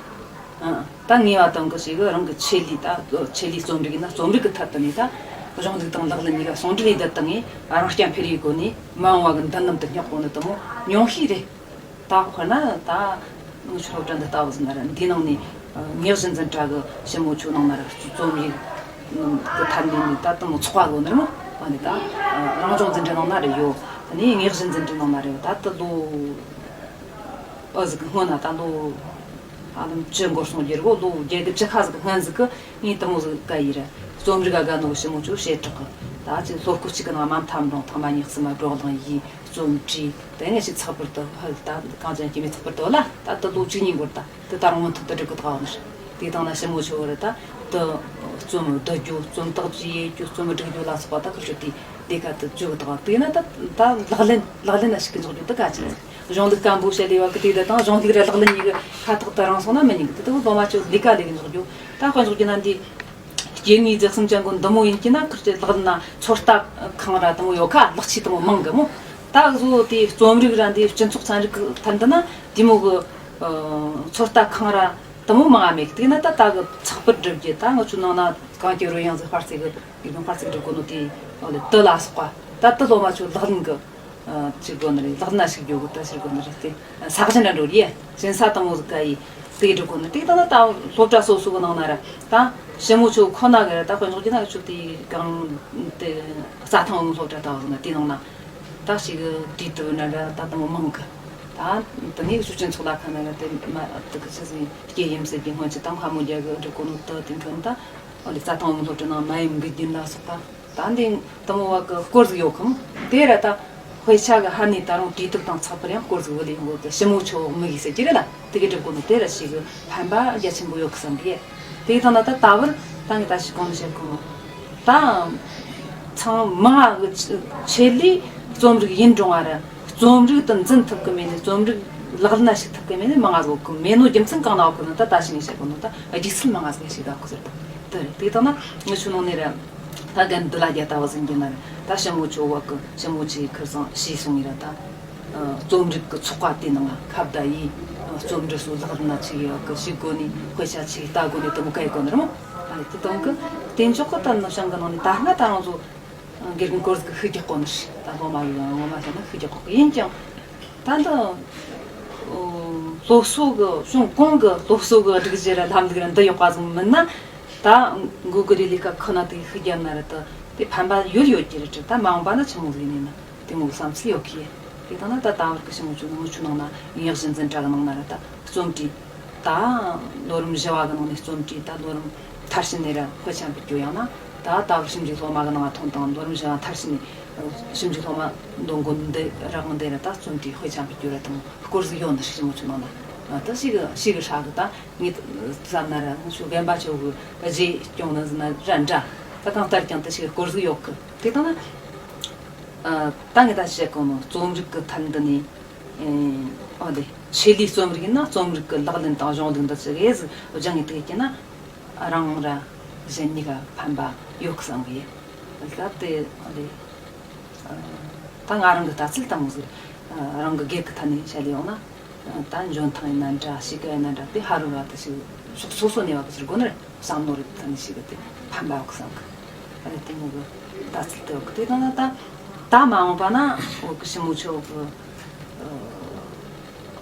ཨ་ད་ངེས་པ་དང་གི་ཞིག་གི་རང་གི་ཆེད་ལས། ད་ཆེད་ལས་རྩོམ་རིག་ཡིན་ན་རྩོམ་རིག་གི་ཐད་དུ་ནས་ད་གཞུང་ལུགས་དང་ལག་ལེན་གཉིས་ཀ་ཟུང་འབྲེལ་ཡེད་བསྡད་བཏང་ངས་རང་རྐྱ་འཕེར་བའི་སྒོ་ནས་མ་འོངས་པ་གི་མདུན་ལམ་དུ་སྙེག་དགོས་ནི་དེ་མོ་ཉུང་ཤས་རེད། ད་དཔེར་ན་ད་ངུ་ཆོ་སློབ་གྲྭ་འདི་ལྟ་བུ་ཟིན་ན་ར་འདིའི་ནང་ནས་ཨ་དངོས་གཞི་འཛིན་གྲྭ་གི་ཞི་མོ་ཆོ་ནང་ན་ར་རྩོམ་ཡིག་གི་ཐད་ནས་ནི་ད་དེ་མོ་ཚོགས་པ་གོ་ནི་རེད་མོ། ཨ་ནི་ད་ཨ་རང་སྦྱོང་འཛིན་གྲྭ་ནང་ན་རེ་ཡོད། ཨ་ནི་དངོས་གཞི་འཛིན་གྲྭ་ནང་ན་རེ་ཡོད། ད་དེ་ལོ་ཨ་ཟིག་གི་སྔོན་ན་ད་ལོ་ཧ་ལམ་བཅུ་འགོར་སོང་རྒྱུ་རེད་གོ། ལོ་བརྒྱད་དགུ་བཅུ་ཁ་ཟིག་གི་སྔོན་ཟིག་གི་ངས་དེ་མོ་ཟིག་ག་ཡིན་ར། རྩོམ་རིག་ག་དགའ་ནོ་གི་ཞི་མོ་ཆོ་བྱེ་བྲག་གི་ད་ཅིག་སློབ་སྐུ་གཅིག་གི་ནང་མ་མཐའ་མ་རུང་ཐེངས་མ་གཉིས་གསུམ་མ་བགྲོ་གླེང་ཡིས། རྩོམ་བྲིས། དེ་ངས་ཞིག་ཚགས་པར་དུ་ཧལ་ད་གང་ཅན་སྐྱེ་མེད་ཚགས་པར་དུ་ལ་ད་ལྟ་ལོ་བཅུ་གཉིས་འགོར། ད་དེ་ད་རུང་མུ་མཐུད་དུ་འགྲིག་གི་ཐག་ཡོད་ནི་རེད། དེ་དང་ན་ཞི་མོ་ཆོ་བོ་རེད། ད་དེ་རྩོམ་བསྡུ་རྒྱུ། རྩོམ་དག་བཅོས་ཡེད་རྒྱུ། རྩོམ་སྒྲིག་རྒྱུ་ལ་སོགས་པ་ད་ཁུར་ཆོ་དེ་ལས་ཀ་དེ་བཅོ་གི་ཐག་དེ་ན་ད་ད་ལག་ལེན་ལག་ལེན་ན་ཞིག་གི་འཇོག་རྒྱུ་དེ་གལ་ཆེ་ནི་རེད། གཞུང་ལུགས་སྐམ་པོ་བཤད་ལས་བ་གི་དེ་དེ་དང་གཞུང་ལུགས་ར་ལག་ལེན་གཉིས་ཀྱི་ཁ་ཐག་དེ་རིང་སོང་ན་མི་ཉན་གི། དེ་དེ་བོ་སློབ་མ་ཆོ་ལས་ཀ་ལས་གི་འཇོག་རྒྱུ། ད་དཔེ་འཇོག་རྒྱུ་ན་འདི། སྐྱེ་དངོས་རྫས་གསུམ་ཅན་གོ་འདི་མོ་ཡིན་གྱི་ན་ཁུར་ཆོ་ལག་ལེན་ན་ཚོད་ལྟ་ཁང་ར་དེ་མོ་ཡོད་ཁ། ལག་ཆས་དེ་མོ་མང་གི་མོ། ད་གཟོད་དེ་རྩོམ་རིག་ར་འདི་སྤྱི་ཚོགས་ཚན་རིག་གི་ཐད་འདི་ན་དེ་མོ་གི་ཨ་ཚོད་ལྟ་ཁང་ར་དེ་མོ་མང་ང་མེད་གི། དེ་ན་ད་ད་གི་ཚགས་པར་སྒྲུབ་རྒྱུ། ད་ང་ཆོ་ནང་ན་གང་གི་རོལ་དབྱངས་ཟིག་དཔར་རྩིས་གི་ཡིག་དང་དཔར་རྩིས་སྒྲུབ་གོ་ནོ་དེ་ཨོ་ལེ་དེ་ལ་སོགས་པ། ད་དེ་སློབ་མ་ཆོ་ལག་ལེན་གི་ ཅིག་དགོ་ནི་རེད། ལག་ན་ཞིག་འགྱོ་གི་ད་ཞིག་དགོ་ནི་རེད། དེ་ས་གཞི་འདྲ་འགྲོ་རེད། ཞིང་ས་དང་མོ་ཟིག་ག་ཡི་དེ་འགྲོ་གོ་ནི་དེ་ད་ན་ད་སློབ་གྲྭ་སོ་སོ་གི་ནང་ན་ར་ད་ཞི་མོ་ཆོ་ཁོ་ན་གི་ར་ད་དཔེ་འཇོག་རྒྱུ་ན་ཆོ་དེ་གང་དེ་རྩྭ་ཐང་སློབ་གྲྭ་ད་བ་ཟིག་ན་དེ་ནང་ན་ད་ཞིག་དུས་དུ་ན་ར་ད་དང་མོ་མང་གི། ད་དེ་ནས་ཆོ་སྤྱི་ཚོགས་ལ་ཁ་ན་ར་དེ་མ་དེ་གི་ཆི་ཟིག་སྐྱེ་ཡིན་ཟེར་གི་སྔོན་ཆད་ད་ཁ་མོ་རྒྱ་གི་འགྲོ་གོ་ནོ་ད་དེ་འཕྲོ་ད་ཨོ་ལེ་རྩྭ་ཐང་སློབ་གྲྭ་ནང་མ་ཡིན་གི་རྒྱུན་ལ་སོགས་པ། ད་འདི་དུ་མོ་བ་གི་སྐོར་ཟིག་ཡོད་ཁུམ། དེ་ར་ད་དཔེ་ཆ་གི་ཧ་ནི་ད་རུང་དུས་དུག་དང་ཚགས་པར་ཡང་སྐོར་ཟིག་བུ་ལེ་ཡོང་གི། ཞི་མོ་ཆོ་མི་གི་ཟེར་གྱི་རེད་ལ། དེ་གི་སྒྲུབ་གོ་ནི་དེ་ར་ཞིག་གི་ཕན་པ་རྒྱ་ཆེན་པོ་ཡོད་གི་བསམ་གི། དེ་གི་ཐང་ན་ད་ད་བར་ད་ངས་ད་ཞིག་གོང་ནས་བཤད་གོ་ནོ། ད་ཚང་མ་གི་ཆེད་ལས་རྩོམ་རིག་ཡིན་རུང་བ་ར་རྩོམ་རིག་ཏུ་འཛིན་ཐུབ་གི་མེད་ནི། རྩོམ་རིག་ལག་ལེན་ན་ཞུགས་ཐུབ་གི་མེད་ནི་མང་ང་ཟིག་གི་མེད་ནོ་རྒྱུ་མཚན་གང་ན་བ་གི་ནི་ད་ད་ཞིག་ངས་བཤད་གོ་ནོ་ད་རྒྱུགས་ཚུལ་མང་ང་ཟིག་ཞིག་ད་གོ་ཟེར་ད། དེ་རེད། དེ་ལྟ་ན་ངི་ཆུ་ནང་ནས་ར་ད་རྒན་འདི་ལ་རྒྱ་ལྟ་བུ་ཟིན་གྱི་ན་ར་ད་ཞི་མོ་ཆོ་བ་གི་ཞི་མོ་ཆོའི་ཁུར་སང་ཞེས་སོང་ངི་ར་ད་རྩོམ་རིག་གི་ཚོགས་པ་དེ་ནང་ཁ་བརྡ་ཡིས་རྩོམ་འབྲི་སོ་ལག་ན་ཆི་ཡོད་གི་ཞིག་གོ་ནི་དཔེ་ཆ་ཆི་ལྟ་གོ་ནི་དུ་མོ་གའི་གོ་ནི་ར་མོ། ཨ་ནི་དེ་དང་གི་དེ་འཇོག་གི་ད་ནུབ་བྱང་གི་ནང་ནས་ད་སྔ་ད་རང་ཚོ་དགེ་རྒན་སྐོར་ཟིག་ཤུགས་རྒྱག་གོ་ནི་རེད། ད་སློབ་མ་ཡོད་ངོ་མ་བྱས་ན་ཤུགས་རྒྱག་གོ་གི་ཡིན་ཀྱང་། ད་འདི་སློབ་གསོ་གི་གཞུང་གོང་གི་སློབ་གསོ་གི་སྒྲིག་གཞི་ར་ལམ་ལུགས་ར་འདི་ཡོད་པ་ཟིག་མིན་ན། ད་འགོ་གི་རེ་ལས་ཀ་ཁོ་ན་དེ་ཤུགས་རྒྱབ་ན་ར་ད་དེ་ཕན་པ་ཡོད་ཡོད་ཀྱི་རེད། ད་མ་འོངས་པ་ན་ཆི་མོ་ཟིག་ཡིན་ན་དེ་མོ་བསམ་ཚུལ་ཡོད་གི། དེ་ད་ན་ད་ད་བར་གི་ཞི་མོ་ཆོ་ནང་ཆུ་ནང་ན་ཡག་གཞི་འཛིན་གྲྭ་གི་ནང་ན་ར་ད་རྩོམ་བྲིས། ད་ལོ་རིམ་བཞི་བ་གི་ནང་ནས་རྩོམ་བྲིས། ད་ལོ་རིམ་མཐར་ཕྱིན་ནས་ར་དཔེ་ཆ་འབུལ་རྒྱུ་ཡང་ན་ད་ལྟ་བུ་ཞིབ་འཇུག་སློབ་མ་གི་ནང་ཐོན་དང་ལོ་རིམ་བཞི་བ་མཐར་ཕྱིན་ནས་ཞིབ་འཇུག་སློབ་མ་འདོན་གོ་འདི་རག་འདི་ར་ད་རྩོམ་བྲིས་དཔེ་ཆ་འབུལ་རྒྱུ་ར་དང་སྐོར་ཟིག་ཡོད་འདི་ཞིག་ཞི་མོ་ཆུ་ནང་ན་ད་ཞིག་གི་ཞིག་གི་ཧྲ་གི་ད་ངས་བསམ་ན་ར་ང་ཆོ་རྒན་པ་ཆོ་གི་རྗེས་སྐྱོང་ནི་ཟིན་ན་ར་འདྲ། ད་གང་ལྟར་ཀྱང་ད་ཞིག་གི་སྐོར་ཟིག་ཡོད་གི། དེ་དང་ན་ད་ངས་ད་བཤད་གོ་ནོ་རྩོམ་རིག་གི་ཐད་འདི་ནས། ཨོ་དེ་ཆེད་ལས་རྩོམ་རིག་ཡིན་ན་རྩོམ་རིག་གི་ལག་ལེན་དང་གཞུང་ལུགས་འདི་ཚོ་རེ་ཟིག་སྦྱང་ངེས་དེ་ཀྱི་ན་རང་ར་གཞན་གཉིས་ཀ་ཕན་པ་ཡོད་གི་བསམ་གི་ཡིན། སྐབས་དེ་ཨོ་དེ་ད་ང་རང་གི་ལྟ་ཚུལ་དང་མོ་ཟིག་རང་གི་སྒེར་གི་ཐད་ནས་བཤད་ལས་ཡོང་ན། ད་འཇོན་ཐང་ཡིན་ན་འདྲ། གཤིས་ཀ་ཡིན་ན་འདྲ། དེ་ཧ་རུ་བ་དེ་ཞིག་ཕྱོགས་སོ་སོ་ནས་བ་གི་ཟེར་དགོས་ནི་རེད། བསམ་བློ་རེ་ཐོན་ཞིག་གི་དེ་ཕན་པ་ཡོད་བསམ་གི། ཨ་ནི་དེ་མོ་གི་ལྟ་ཚུལ་དེ་ཡོད་གི། དེ་དང་ད་ད་མ་འོངས་པ་ན་བོད་གི་ཞི་མོ་ཆོ་གི་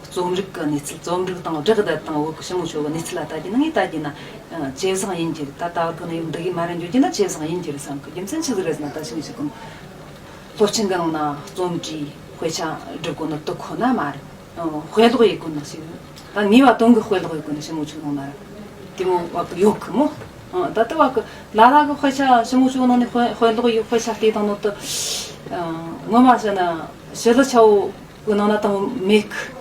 རྩོམ་རིག་གི་གནས་ཚུལ། རྩོམ་རིག་དང་སྦྲགས་བསྡད་དང་བོད་གི་ཞི་མོ་ཆོ་གི་གནས་ཚུལ་ལ་ལྟ་རྒྱུ་ན། ངས་ལྟ་རྒྱུ་ན་ཇེ་བཟང་ཡིན་གྱི་རེད། ད་ད་བར་གི་ནས་འདི་གི་མ་ར་འགྱོ་རྒྱུ་ན་ཇེ་བཟང་ཡིན་གྱི་རེད་བསམ་གི། རྒྱུ་མཚན་ཆི་ཟིག་རེད་ཟེར་ན། ད་ཞི་མོ་ཆོ་གི་སློབ་ཆེན་གི་ནང་ན་རྩོམ་བྲིས་དཔེ་ཆ་སྒྲུབ་དགོས་ནི་དེ་ཁོ་ན་མ་རེད། ཨ། དཔེ་ཀློག་ཡེད་དགོས་ནི་ཞིག་ད་ངེས་པ་དོན་གི་དཔེ་ཀློག་ཡེད་དགོས་ནི་ཞི་མོ་ཆོ་ནང་ན་ར་དེ་མོ་བ་གི་ཡོད་གི་མོ། ཨ། ད་ལྟ་བ་གི་ལ་ལ་གི་དཔེ་ཆ་ཞི་མོ་ཆོ་ནང་ནས་དཔེ་དཔེ་ཀློག་ཡེད། དཔེ་ཆ་ལྟས་དང་ནོ་དུ། ཨ། ངོ་མ་བཤད་ན་ཞི་ལི་ཆ་བོ་གི་ནང་ན་དང་མོ་མེད་གི།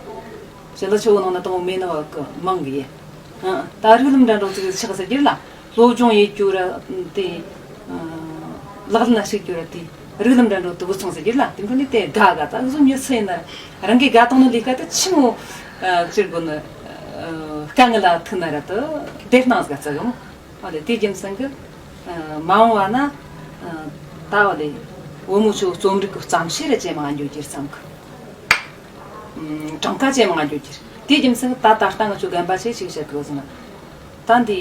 ཞི་ལི་ཆ་བོ་ནང་ན་དང་མོ་མེད་ནི་བ་གི་མང་གི་ཡེ། ཨ། ད་རིགས་ལམ་འདྲ་འགྲོ་ཚིག་ཆགས་ཟེར་གྱི་ལ། སློབ་སྦྱོང་ཡེད་རྒྱུ་ར་དེ། ཨ། ལག་ལེན་ལ་ཞུགས་རྒྱུ་ར་དེ། རིགས་ལམ་འདྲ་འགྲོ་དུ་བུ་ཚང་ཟེར་གྱི་ལ། དེ་འཕྲོ་ནས་དེ་དགའ་དགའ། ད་བཟོ་མྱི་སུ་ཡིན་ན་རང་གིས་དགའ་བཏང་ནི་ལས་ཀ་དེ་ཆི་མོ། ཨ། ཟེར་དགོས་ནི། ཨ། དཀའ་ངལ་ལ་ཐུག་ན་ར་དུ་བདེ་སྣང་ཟིག་བརྩི་གི་མོ། ཨ་ལེ་དེ་རྒྱུ་མཚན་གི། ཨ། མ་འོངས་པ་ན། ཨ། ད་བ་ལེ་བུ་མོ་ཆོ་རྩོམ་རིག་གི་བརྩམས་ཆོས་ར་ཇེ་མང་འགྱོ་རྒྱུ་བསམ་གི། ཨ། གྲངས་ཀ་ཇེ་མང་འགྱོ་རྒྱུ། དེ་རྒྱུ་མཚན་གི་ད་ད་ལྟ་ང་ཆོ་རྒན་པ་ཆེ་ཞིག་བཤད་གི་ཟེར་ན། ད་འདི།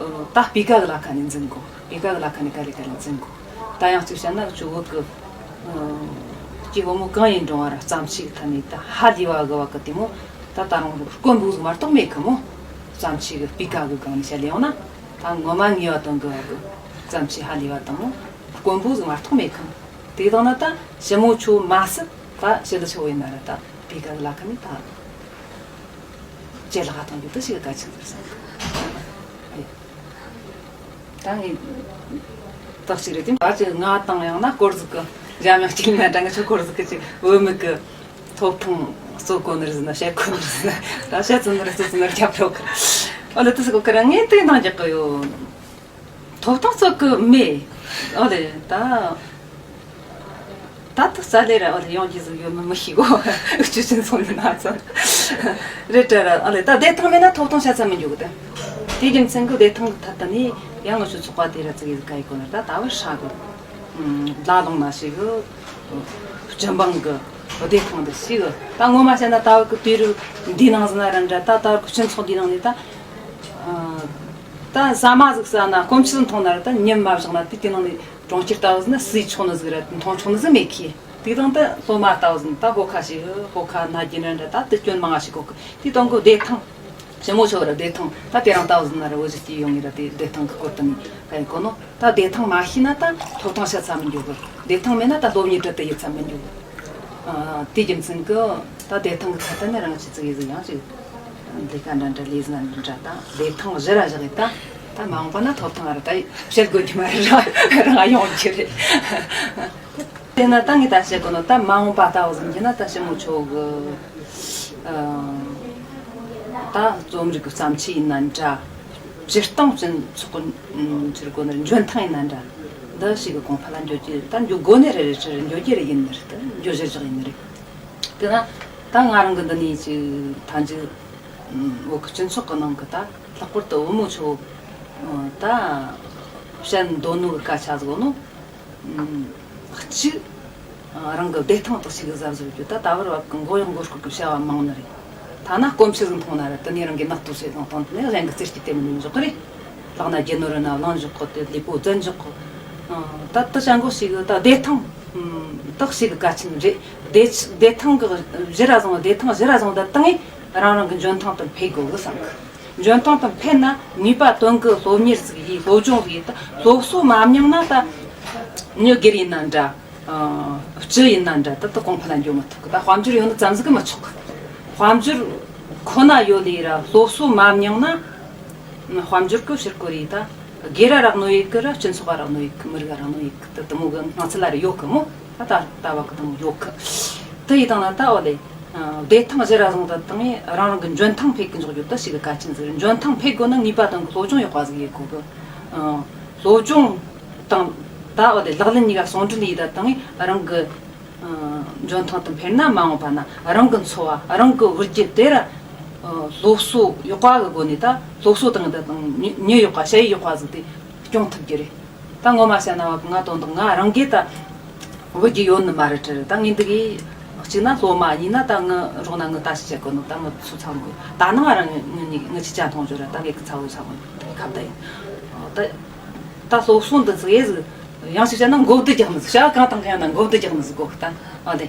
ཨ། ད་སྤུས་ཀ་གི་ལ་ཁ་ནས་འཛིན་དགོས། སྤུས་ཀ་གི་ལ་ཁ་ནས་ག་ལེ་ག་ལེ་འཛིན་དགོས། ད་ཡང་གཅིག་བཤད་ན་ང་ཆོ་བོད་གི། ཨ། སྐྱེ་བོ་མོ་གང་ཡིན་རུང་བ་ར་བརྩམས་ཆོས་གི་ཐད་ནས་ད་ཧ་ལས་བ་གི་བ་གི་དེ་མོ། ད་ད་རུང་དཀོན་པོ་ཟིག་མ་གཏོགས་མེད་གི་མོ། བརྩམས་ཆོས་གི་སྤུས་ཀ་གི་སྒང་ནས་བཤད་ལས་ཡོང་ན། ད་ངོ་མ་ངེས་པ་དོན་གི་བ་གི་བརྩམས་ཆོས་ཧ་ལས་བ་དང་མོ། དཀོན་པོ་ཟིག་མ་གཏོགས་མེད་གི། དེ་དང་ན་ད་ཞི་མོ་ཆོ་མ་ཟད་ད་ཞི་ལི་ཆ་བོ་ཡིན་ན་ར་ད་སྤུས་ཀ་གི་ལ་ཁ་ནས་ད་ཇེ་ལེགས་གཏོང་རྒྱུ་དེ་ཞིག་གལ་ཆེན་ཟེར་བསམ། ད་ངས་ཏག་ཅིག་རེད་དེ། ད་ཅིག་ང་དང་ཡང་ན་སྐོར་ཟིག་གི་འཇམ་དབྱངས་སྐྱིད་ལ་འདྲ། ང་ཆོ་སྐོར་ཟིག་གི་ཅིག་བུད་མེད་གི་ཐོབ་ཐང་རྩོད་གོ་ནི་རེད་ཟེར་ན། བཤད་གོ་ནི་རེད་ཟེར་ན། ད་བཤད་ཚུལ་ནི་རེད། རྩོད་ཚུལ་ནི་རེད། རྒྱབ་ལོག་གི། ཨོ་ལེ་དེ་ཟེར་གོ་ཁ་ར་ངས་དེ་གནང་རྒྱག་གི་ཡོད། ཐོབ་ཐང་རྩོད་གི་མེད། ཨོ་ལེ་ད། ད་དུ་རྩ་ལས་ར་ཨོ་ལེ་ཡོང་རྒྱུ་ཟིག་ཡོད་མིན་མི་ཤེས་གོ། ཨུ་ཆུ་ཅན་ཚོ་ནི་ན་ཚོ་རེད་དྲ་ར། ཨོ་ལེ་ད་བདེ་ཐང་མེད་ན་ཐོབ་ཐང་ཤ་ཚ་མི་འཇུག་གི་ད། དེ་རྒྱུ་མཚན་གི་བདེ་ཐང་གི་ཐད་ད་ནི་ཡང་ཨུ་ཆུ་ཚོགས་པ་དེ་ར་ཙི་གེ་ཟིག་ག་ཡི་གོ་ན་ད་ད་བར་ཧྲ་གི། ལ་ལུང་ན་ཞིག་གི་སྤྱི་འབངས་གི་བདེ་ཐང་དུ་ཞིག་གི། ད་ངོ་མ་བཤད་ན་ད་བར་གི་དུས་རབས་འདི་ནང་ཟིན་ན་ར་འདྲ། ད་ད་བར་གི་སྤྱི་ཚོགས་འདི་ནང་ནས་ད། ད་ཟ་མ་ཟིག་ཟ་ན་སྐོམ་ཆུ་ཟིག་འཐུང་ན་ར་ད་ཉམས་མ་བཞག་ན་དེ་དེ་ནང་ནས། གྲོང་ཁྱེར་ལྟ་བུ་ཟིག་ན་ཟོས་ཆོག་ནི་ཟིག་ར་འཐུང་ཆོག་ནི་ཟིག་མེད་ཁི། དེ་དང་དུ་སློབ་མ་ལྟ་བུ་ཟིན་ད་ཕོ་ཁ་ཞིག་ཕོ་ཁ་ན་རྒྱུན་ར་འདྲ་ད་དུ་སྐྱོན་མང་ཞིག་གོ་གི་དེ་དང་གི་བདེ་ཐང་། ཞི་མོ་ཆོ་ར་བདེ་ཐང་ད་དེ་རང་ལྟ་བུ་ཟིན་ན་ར་འོ་ཟི་སྐྱེ་ཡོང་ངེ་ར་དེ་བདེ་ཐང་གི་སྐོར་དུ་ནི་ག་ཡིན་གོ་ནོ། ད་བདེ་ཐང་མ་ཤེས་ན་ད་ཐོབ་ཐང་ཤ་ཚ་མི་འགྱོ་གི་བདེ་ཐང་མེད་ན་ད་སློབ་གཉེར་དྲི་དུ་ཡིད་ཚ་མི་འགྱོ་གི་དེ་རྒྱུ་མཚན་གི་ད་བདེ་ཐང་གི་ཚད་ལྡན་ནི་རང་ཆི་ཙིག་ཡིན་ཟིག་ཡང་ཅིག་ལས་ཀ་འདྲ་འདྲ་ལས་ཟིན་འདྲ་འདྲ་ད་བདེ་ཐང་གཞི་ར་བཞག་གི་ད་ད་མ་འོངས་པ་ན་ཐོབ་ཐང་ར་ད་བཤད་དགོས་རྒྱུ་མ་རེད་ར་རང་ཡོང་རྒྱུ་རེད། དེ་ན་ད་ངས་ད་བཤད་དགོས་ནོ་ད་མ་འོངས་པ་ལྟ་བུ་ཟིན་གྱི་ན་ད་ཞི་མོ་ཆོ་གི་ད་རྩོམ་རིག་གི་བརྩམས་ཆོས་ཡིན་ན་འདྲ། སྤྱིར་བཏང་སྤྱི་ཚོགས་ཀྱི་ཕྱིར་སྒོ་ནས་འཇོན་ཐང་ཡིན་ན་འདྲ། འདི་ཞིག་གི་གོང་འཕེལ་ལ་འགྱོ་རྒྱུ་ད་འགྱོ་དགོས་ནི་རེད་རེད་ཕྱིར་འགྱོ་རྒྱུ་རེད་ཡིན་ནི་རེད་ད་འགྱོ་གཞིར་བཞག་ཡིན་ནི་རེད། དེ་ན་ད་ང་རང་གི་འདི་ནས་ཅིག་ཐང་ཅིག་བོད་ཀྱི་སྤྱི་ཚོགས་ཀྱི་ནང་གི་ད་ལྷག་པར་དུ་བུ་མོ་ཆོ་ད་བཤད་འདོད་ནོ་གི་སྐད་ཆ་ཟིག་ནོ། གཅིག་རང་གི་བདེ་ཐང་དག་ཞིག་གི་གཟབ་གཟབ་རྒྱུ་ད་ད་བར་བབ་གི་མགོ་གཡོག་མགོ་སྐོར་གི་བྱ་བ་མང་ནི་རེད། ཐ་ན་སྐོམ་ཆུ་ཟིག་འཐུང་ན་ར་དེ་ནས་རང་གི་ནག་ཏུ་བྱེད་དང་དང་དེ་ནས་གཞན་གི་རྩེར་སྐྱིད་དེ་མི་ནུས་འཇོག་གི་རེད། ལག་ན་རྒྱུ་ནོར་རི་ན་བླངས་འཇོག་གི་དེ་ལུས་པོ་བཙན་འཇོག་གི་ད་དུ་ཅང་གོ་ཞིག་གི་ད་བདེ་ཐང་དག་ཞིག་གི་གལ་ཆེན་རེད། བདེ་བདེ་ཐང་གི་གཞི་ར་བཟང་བ་བདེ་ཐང་གཞི་ར་བཟང་བ་ད་བཏང་ངས་རང་རང་གི་འཇོན་ཐང་དུ་འཕེལ་དགོས་གི་བསམ་གི་འཇོན་ཐང་དང་ཕན་ན་ནུས་པ་དོན་གི་སློབ་གཉེར་ཟིག་ཡིས་སློབ་སྦྱོང་ཟིག་ཡིས་ད་སློབ་གསོ་མ་མྱངས་ན་ད་མྱི་སྒེར་ཡིན་ན་འདྲ། སྤྱི་ཡིན་ན་འདྲ་ད་ད་གོང་འཕེལ་ལ་འགྱོ་མི་ཐུབ་གི་ད་དཔལ་འབྱོར་ཡོད་ནི་ཙམ་ཟིག་གི་མི་ཆོག་གི་དཔལ་འབྱོར་ཁོ་ན་ཡོད་ལས་ར་སློབ་གསོ་མ་མྱངས་ན་དཔལ་འབྱོར་གི་ཕྱིར་གོ་རེ་ད་སྒེར་ར་རག་ནོ་ཡིག་གི་ར་སྤྱི་ཚོགས་ར་རག་ནོ་ཡིག་གི་མི་རིགས་ར་རག་ནོ་ཡིག་གི་ད་དུ་མོ་གི་སྣང་ཚུལ་ལ་རེ་ཡོད་གི་མོ། ད་ད་ལྟ་བ་གི་དང་ཡོད་གི་དེ་ཡི་དང་ན་ད་འོ་ལེ། བདེ་ཐང་གཞི་ར་བཟུང་ད་བཏང་ངས་རང་རང་གི་འཇོན་ཐང་འཕེལ་གི་འཇོག་རྒྱུ་ད་ཞིག་གི་གལ་ཆེན་ཟིག་རེད། འཇོན་ཐང་འཕེལ་དགོས་ན་ངེས་པ་དང་གི་སློབ་སྦྱོང་ཡག་པ་ཟིག་ཡེད་དགོས་གི་སློབ་སྦྱོང་དང་ད་འོ་ལེ་ལག་ལེན་གཉིས་ཀ་ཟུང་འབྲེལ་ཡེད་ད་བཏང་ངས་རང་གི་འཇོན་ཐང་དུ་འཕེལ་ན་མ་འོངས་པ་ན་རང་གི་འཚོ་བ་རང་གི་བུ་རྒྱུད་དེ་ར་སློབ་གསོ་ཡག་པ་གི་སྒོ་ནས་ད་སློབ་གསོ་དང་ད་དང་མྱི་ཡག་པ་ཞ་ཡི་ཡག་པ་ཟིག་དེ་སྐྱོང་ཐུབ་རྒྱུ་རེད། ད་ངོ་མ་བཤད་ན་བ་ང་དོན་དག་ང་རང་གིས་ད་བུ་རྒྱུད་ཡོད་ནི་མ་རེད་དྲི་རེད། ད་ངས་འདི་གི་གཅིག་ན་སློབ་མ་གཉིས་ན་ད་ངི་རོགས་ན་ངི་ད་ཞིག་བྱེད་དགོས་ནོ་ད་ངི་ཚོ་ཚང་དགོས་ད་ནང་རང་ངི་ངི་ངི་ཅི་ཅང་མཐོང་བརྗོད་ར་ད་ངས་གི་ཚ་བོ་ཚ་བོ་ཁ་བརྡ་ཡིན། ད་ད་སློབ་གསོ་འདི་ཚོ་ཡེ་ཟིག་ཡང་ཞིག་བཤད་ན་མགོ་བདུད་རྒྱག་ནི་ཟིག་བྱ་བ་གང་དང་གང་ཡང་ན་མགོ་བདུད་རྒྱག་ནི་ཟིག་གོ་ད་ཨ་དེ།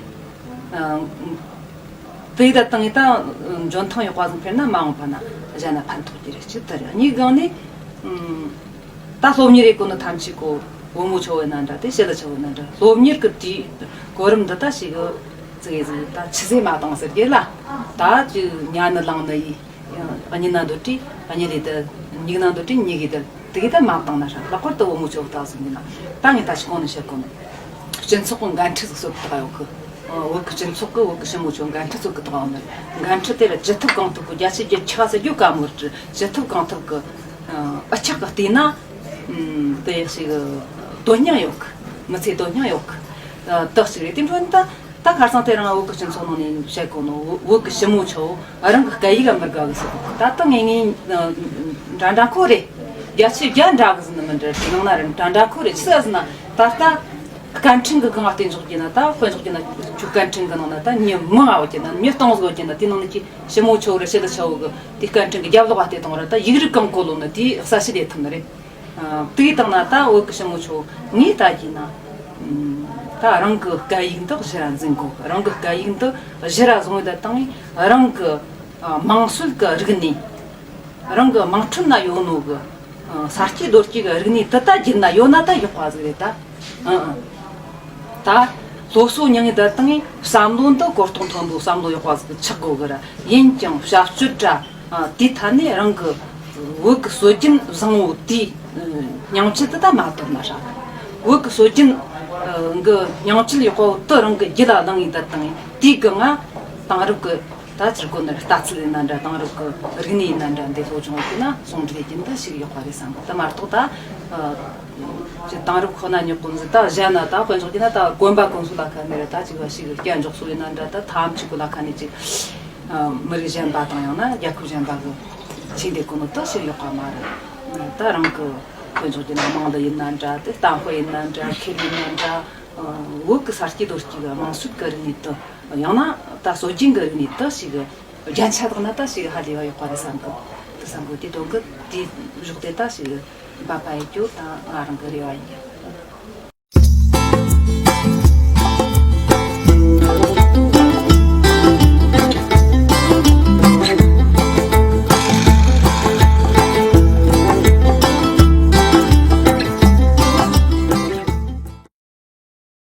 དེ་ད་བཏང་ངས་ད་འཇོན་ཐང་ཡག་པ་ཟིག་འཕེལ་ན་མ་འོངས་པ་ན་གཞན་ན་ཕན་ཐོགས་ཀྱི་རེད་གཅིག་ད་རེད། གཉིས་སྒང་ནས་ད་སློབ་གཉེར་རེ་གོ་ནི་ཐམས་ཅད་གོ་བུ་མོ་ཆོ་བོ་ན་འདྲ་དེ་ཞི་ལི་ཆོ་བོ་ན་འདྲ་སློབ་གཉེར་གི་དུས་གོ་རིམ་འདི་ད་ཞིག་གི་ཙི་གེ་ཟིག་ད་ཆི་ཟེ་མ་བཏང་ཟེར་གི་ལ་ད་ཅི་ཉལ་ནི་ལངས་ནི་ཡིན། གཉིད་ན་འདོད་དྲི་གཉིད་ལས་དལ། མྱིག་ན་འདོད་དྲི་མྱིག་གིས་དལ། དེ་གི་ད་མ་བཏང་ན་ཧྲ་ལྷག་པར་དུ་བུ་མོ་ཆོ་བོ་ད་ཟིན་གི་ན་ད་ངས་ད་ཞིག་གོང་ནས་བཤད་གོ་ནི། སྤྱི་ཚོགས་ཀྱི་འགན་འཁྲི་ཟིག་གསོ་གི་ད་ཡོད་གི་བོད་ཀྱི་སྤྱི་ཚོགས་ཀྱི་བོད་ཀྱི་ཞི་མོ་ཆོ་འགན་འཁྲི་གསོ་གི་ད་ཡོད་ནི་འགན་འཁྲི་དེ་ལ་ཅི་ཐུབ་གང་ཐུབ་གི་རྒྱ་ཆེ་རྒྱ་ཆག་ཟེར་རྒྱུ་ག་མོ་རེད། ཅི་ཐུབ་གང་ཐུབ་གི་ཨ་ཆག་གི་བལྟས་ན་དེ་ཞིག་དོན་སྙིང་ཡོད་གི་མི་ཚེ་དོན་སྙིང་ཡོད་གི་དག་ཅིག་རེད། དེ་འཕྲོ་ནི་ད། ད་ཁ་སང་དེ་རིང་བོད་ཀྱི་སྤྱི་ཚོགས་ནང་ནས་བཤད་གོ་ནོ་བོད་ཀྱི་ཞི་མོ་ཆོ་རང་གི་སྐད་ཡིག་ག་མི་དགའ་གི་ཟེར་གོ་ད་ལྟ་ངེས་ངེས་འདྲ་འདྲ་ཁོ་རེད། རྒྱ་ཆེ་རྒྱ་འདྲ་གི་ཟིན་ནི་མི་འདྲ་དེ་ནང་ན་རེད་འདྲ་འདྲ་ཁོ་རེད་ཆི་ཟེར་ཟིན་ན་ད་ལྟ་སྐད་འཕྲིན་གི་སྒང་བལྟས་འཇོག་རྒྱུ་ན་ད་དཔེ་འཇོག་རྒྱུ་ན་ཁྱོད་སྐད་འཕྲིན་གི་ནང་ན་ད་མྱི་མང་ང་བ་རྒྱུ་ན་མྱི་སྟོང་ཟིག་རྒྱུ་ན་དེ་ནང་ན་ཁྱི་ཞི་མོ་ཆོ་རེད་ཞི་ལི་ཆོ་གི་དེ་སྐད་འཕྲིན་གི་རྒྱབ་ལོག་བ་བལྟས་གཏོང་ར་ད་ཡིག་རིགས་གང་གོ་ལོ་ན་དེ་གསལ་བཤད་ལས་ཐུབ་ནི་རེད། དེའི་སྟེང་ན་ད་བོད་ཀྱི་ཞི་མོ་ཆོ་ངས་ལྟ་རྒྱུ་ན། ད་རང་གི་སྐད་ཡིག་འདི་གཞི་ར་འཛིན་དགོས། རང་གི་སྐད་ཡིག་འདི་གཞི་ར་བཟུང་ཡོད་དང་རང་གི་དམངས་སྲོལ་གྱི་རིག་གནས། རང་གི་དམངས་ཁྲོད་ན་ཡོད་ནོ་གི་ས་སྐྱེས་རྡོ་སྐྱེས་གི་རིག་གནས་འདི་ད་བརྒྱུད་ན་ཡོད་ན་ད་ཡག་པ་ཟིག་རེད་ད། ཨང་ཨང་། ད་སློབ་གསོ་མྱངས་ཡོད་དང་བསམ་བློ་འདི་གོ་རྟོགས་མཐོན་པོ་བསམ་བློ་ཡག་པ་ཟིག་ཆགས་དགོས་གི་ར་ཡིན་ཀྱང་བྱ་སྤྱོད་ར། དེའི་ཐད་ནས་རང་གི་བོད་ཀྱི་སྲོལ་རྒྱུན་བཟང་བོ་དེའི་སྙིང་བཅུད་དེ་ད་མ་དོར་ན་ཧྲ། བོད་ཀྱི་སྲོལ་རྒྱུན་གི་སྙིང་བཅུད་ཡག་པོ་དེ་རང་གི་རྒྱུད་ལ་བླངས་ཡིན་ད་དང་དེའི་གི་ང་དེང་རབས་ཀྱི་ད་ཅིར་གོ་ནི་ལྟ་ཚུལ་ཡིན་ན་འདྲ་དེང་རབས་ཀྱི་རིག་གནས་ཡིན་ན་འདྲ་འདི་སློབ་སྦྱོང་ཡོད་ན་ཟུང་འབྲེལ་རྒྱུན་དུ་ཞིག་ཡག་པ་རེད་བསམ་གི་ད་མ་གཏོགས་ད་ཅི་དེང་རབས་ཁོ་ན་ཉོ་གོ་འཛི་ད་གཞན་ན་ད་དཔེ་འཇོག་རྒྱུ་ན་ད་གོན་པ་གོན་ཚུལ་ལ་ཁ་ནས་རེད། ད་ཅིག་བ་ཞིག་སྐྱ་འཇོག་སྲོལ་ཡིན་ན་འདྲ་ད་ཐམ་ཅིག་གོ་ལ་ཁ་ནས་ཅིག་མི་རིགས་གཞན་པ་དང་ཡང་ན་རྒྱལ་ཁབ་གཞན་པ་གི་ཆེས་འདེད་གོ་ནོ་དག་ཞིག་ཡོད་པ་མ་རེད། ད་རང་གི་དཔེ་འཇོག་རྒྱུ་ན་དམངས་འདུ་ཡིན་ན་འདྲ་དེ་གཏམ་དཔེ་ཡིན་ན་འདྲ་ཁེ་ལས་ཡིན་ན་འདྲ་བོད་ཀྱི་ས་སྐྱེས་རྡོ་སྐྱེས་གི་དམངས་སྲོལ་གི་རིག་གནས་དག་ཡང་ན་ད་སྲོལ་རྒྱུན་གི་རིག་གནས་དག་ཞིག་རྒྱན་ཆ་དག་ན་ད་ཞིག་ཧ་ལས་པ་ཡོད་པ་རེད་བསམ་གི་དེ་བསམ་གི་དེ་དོན་གི་དེའི་གཞོགས་དེ་ད་ཞིག་འབད་པ་ཡེད་རྒྱུ་ད་ང་རང་གི་རེ་བ་ཡིན།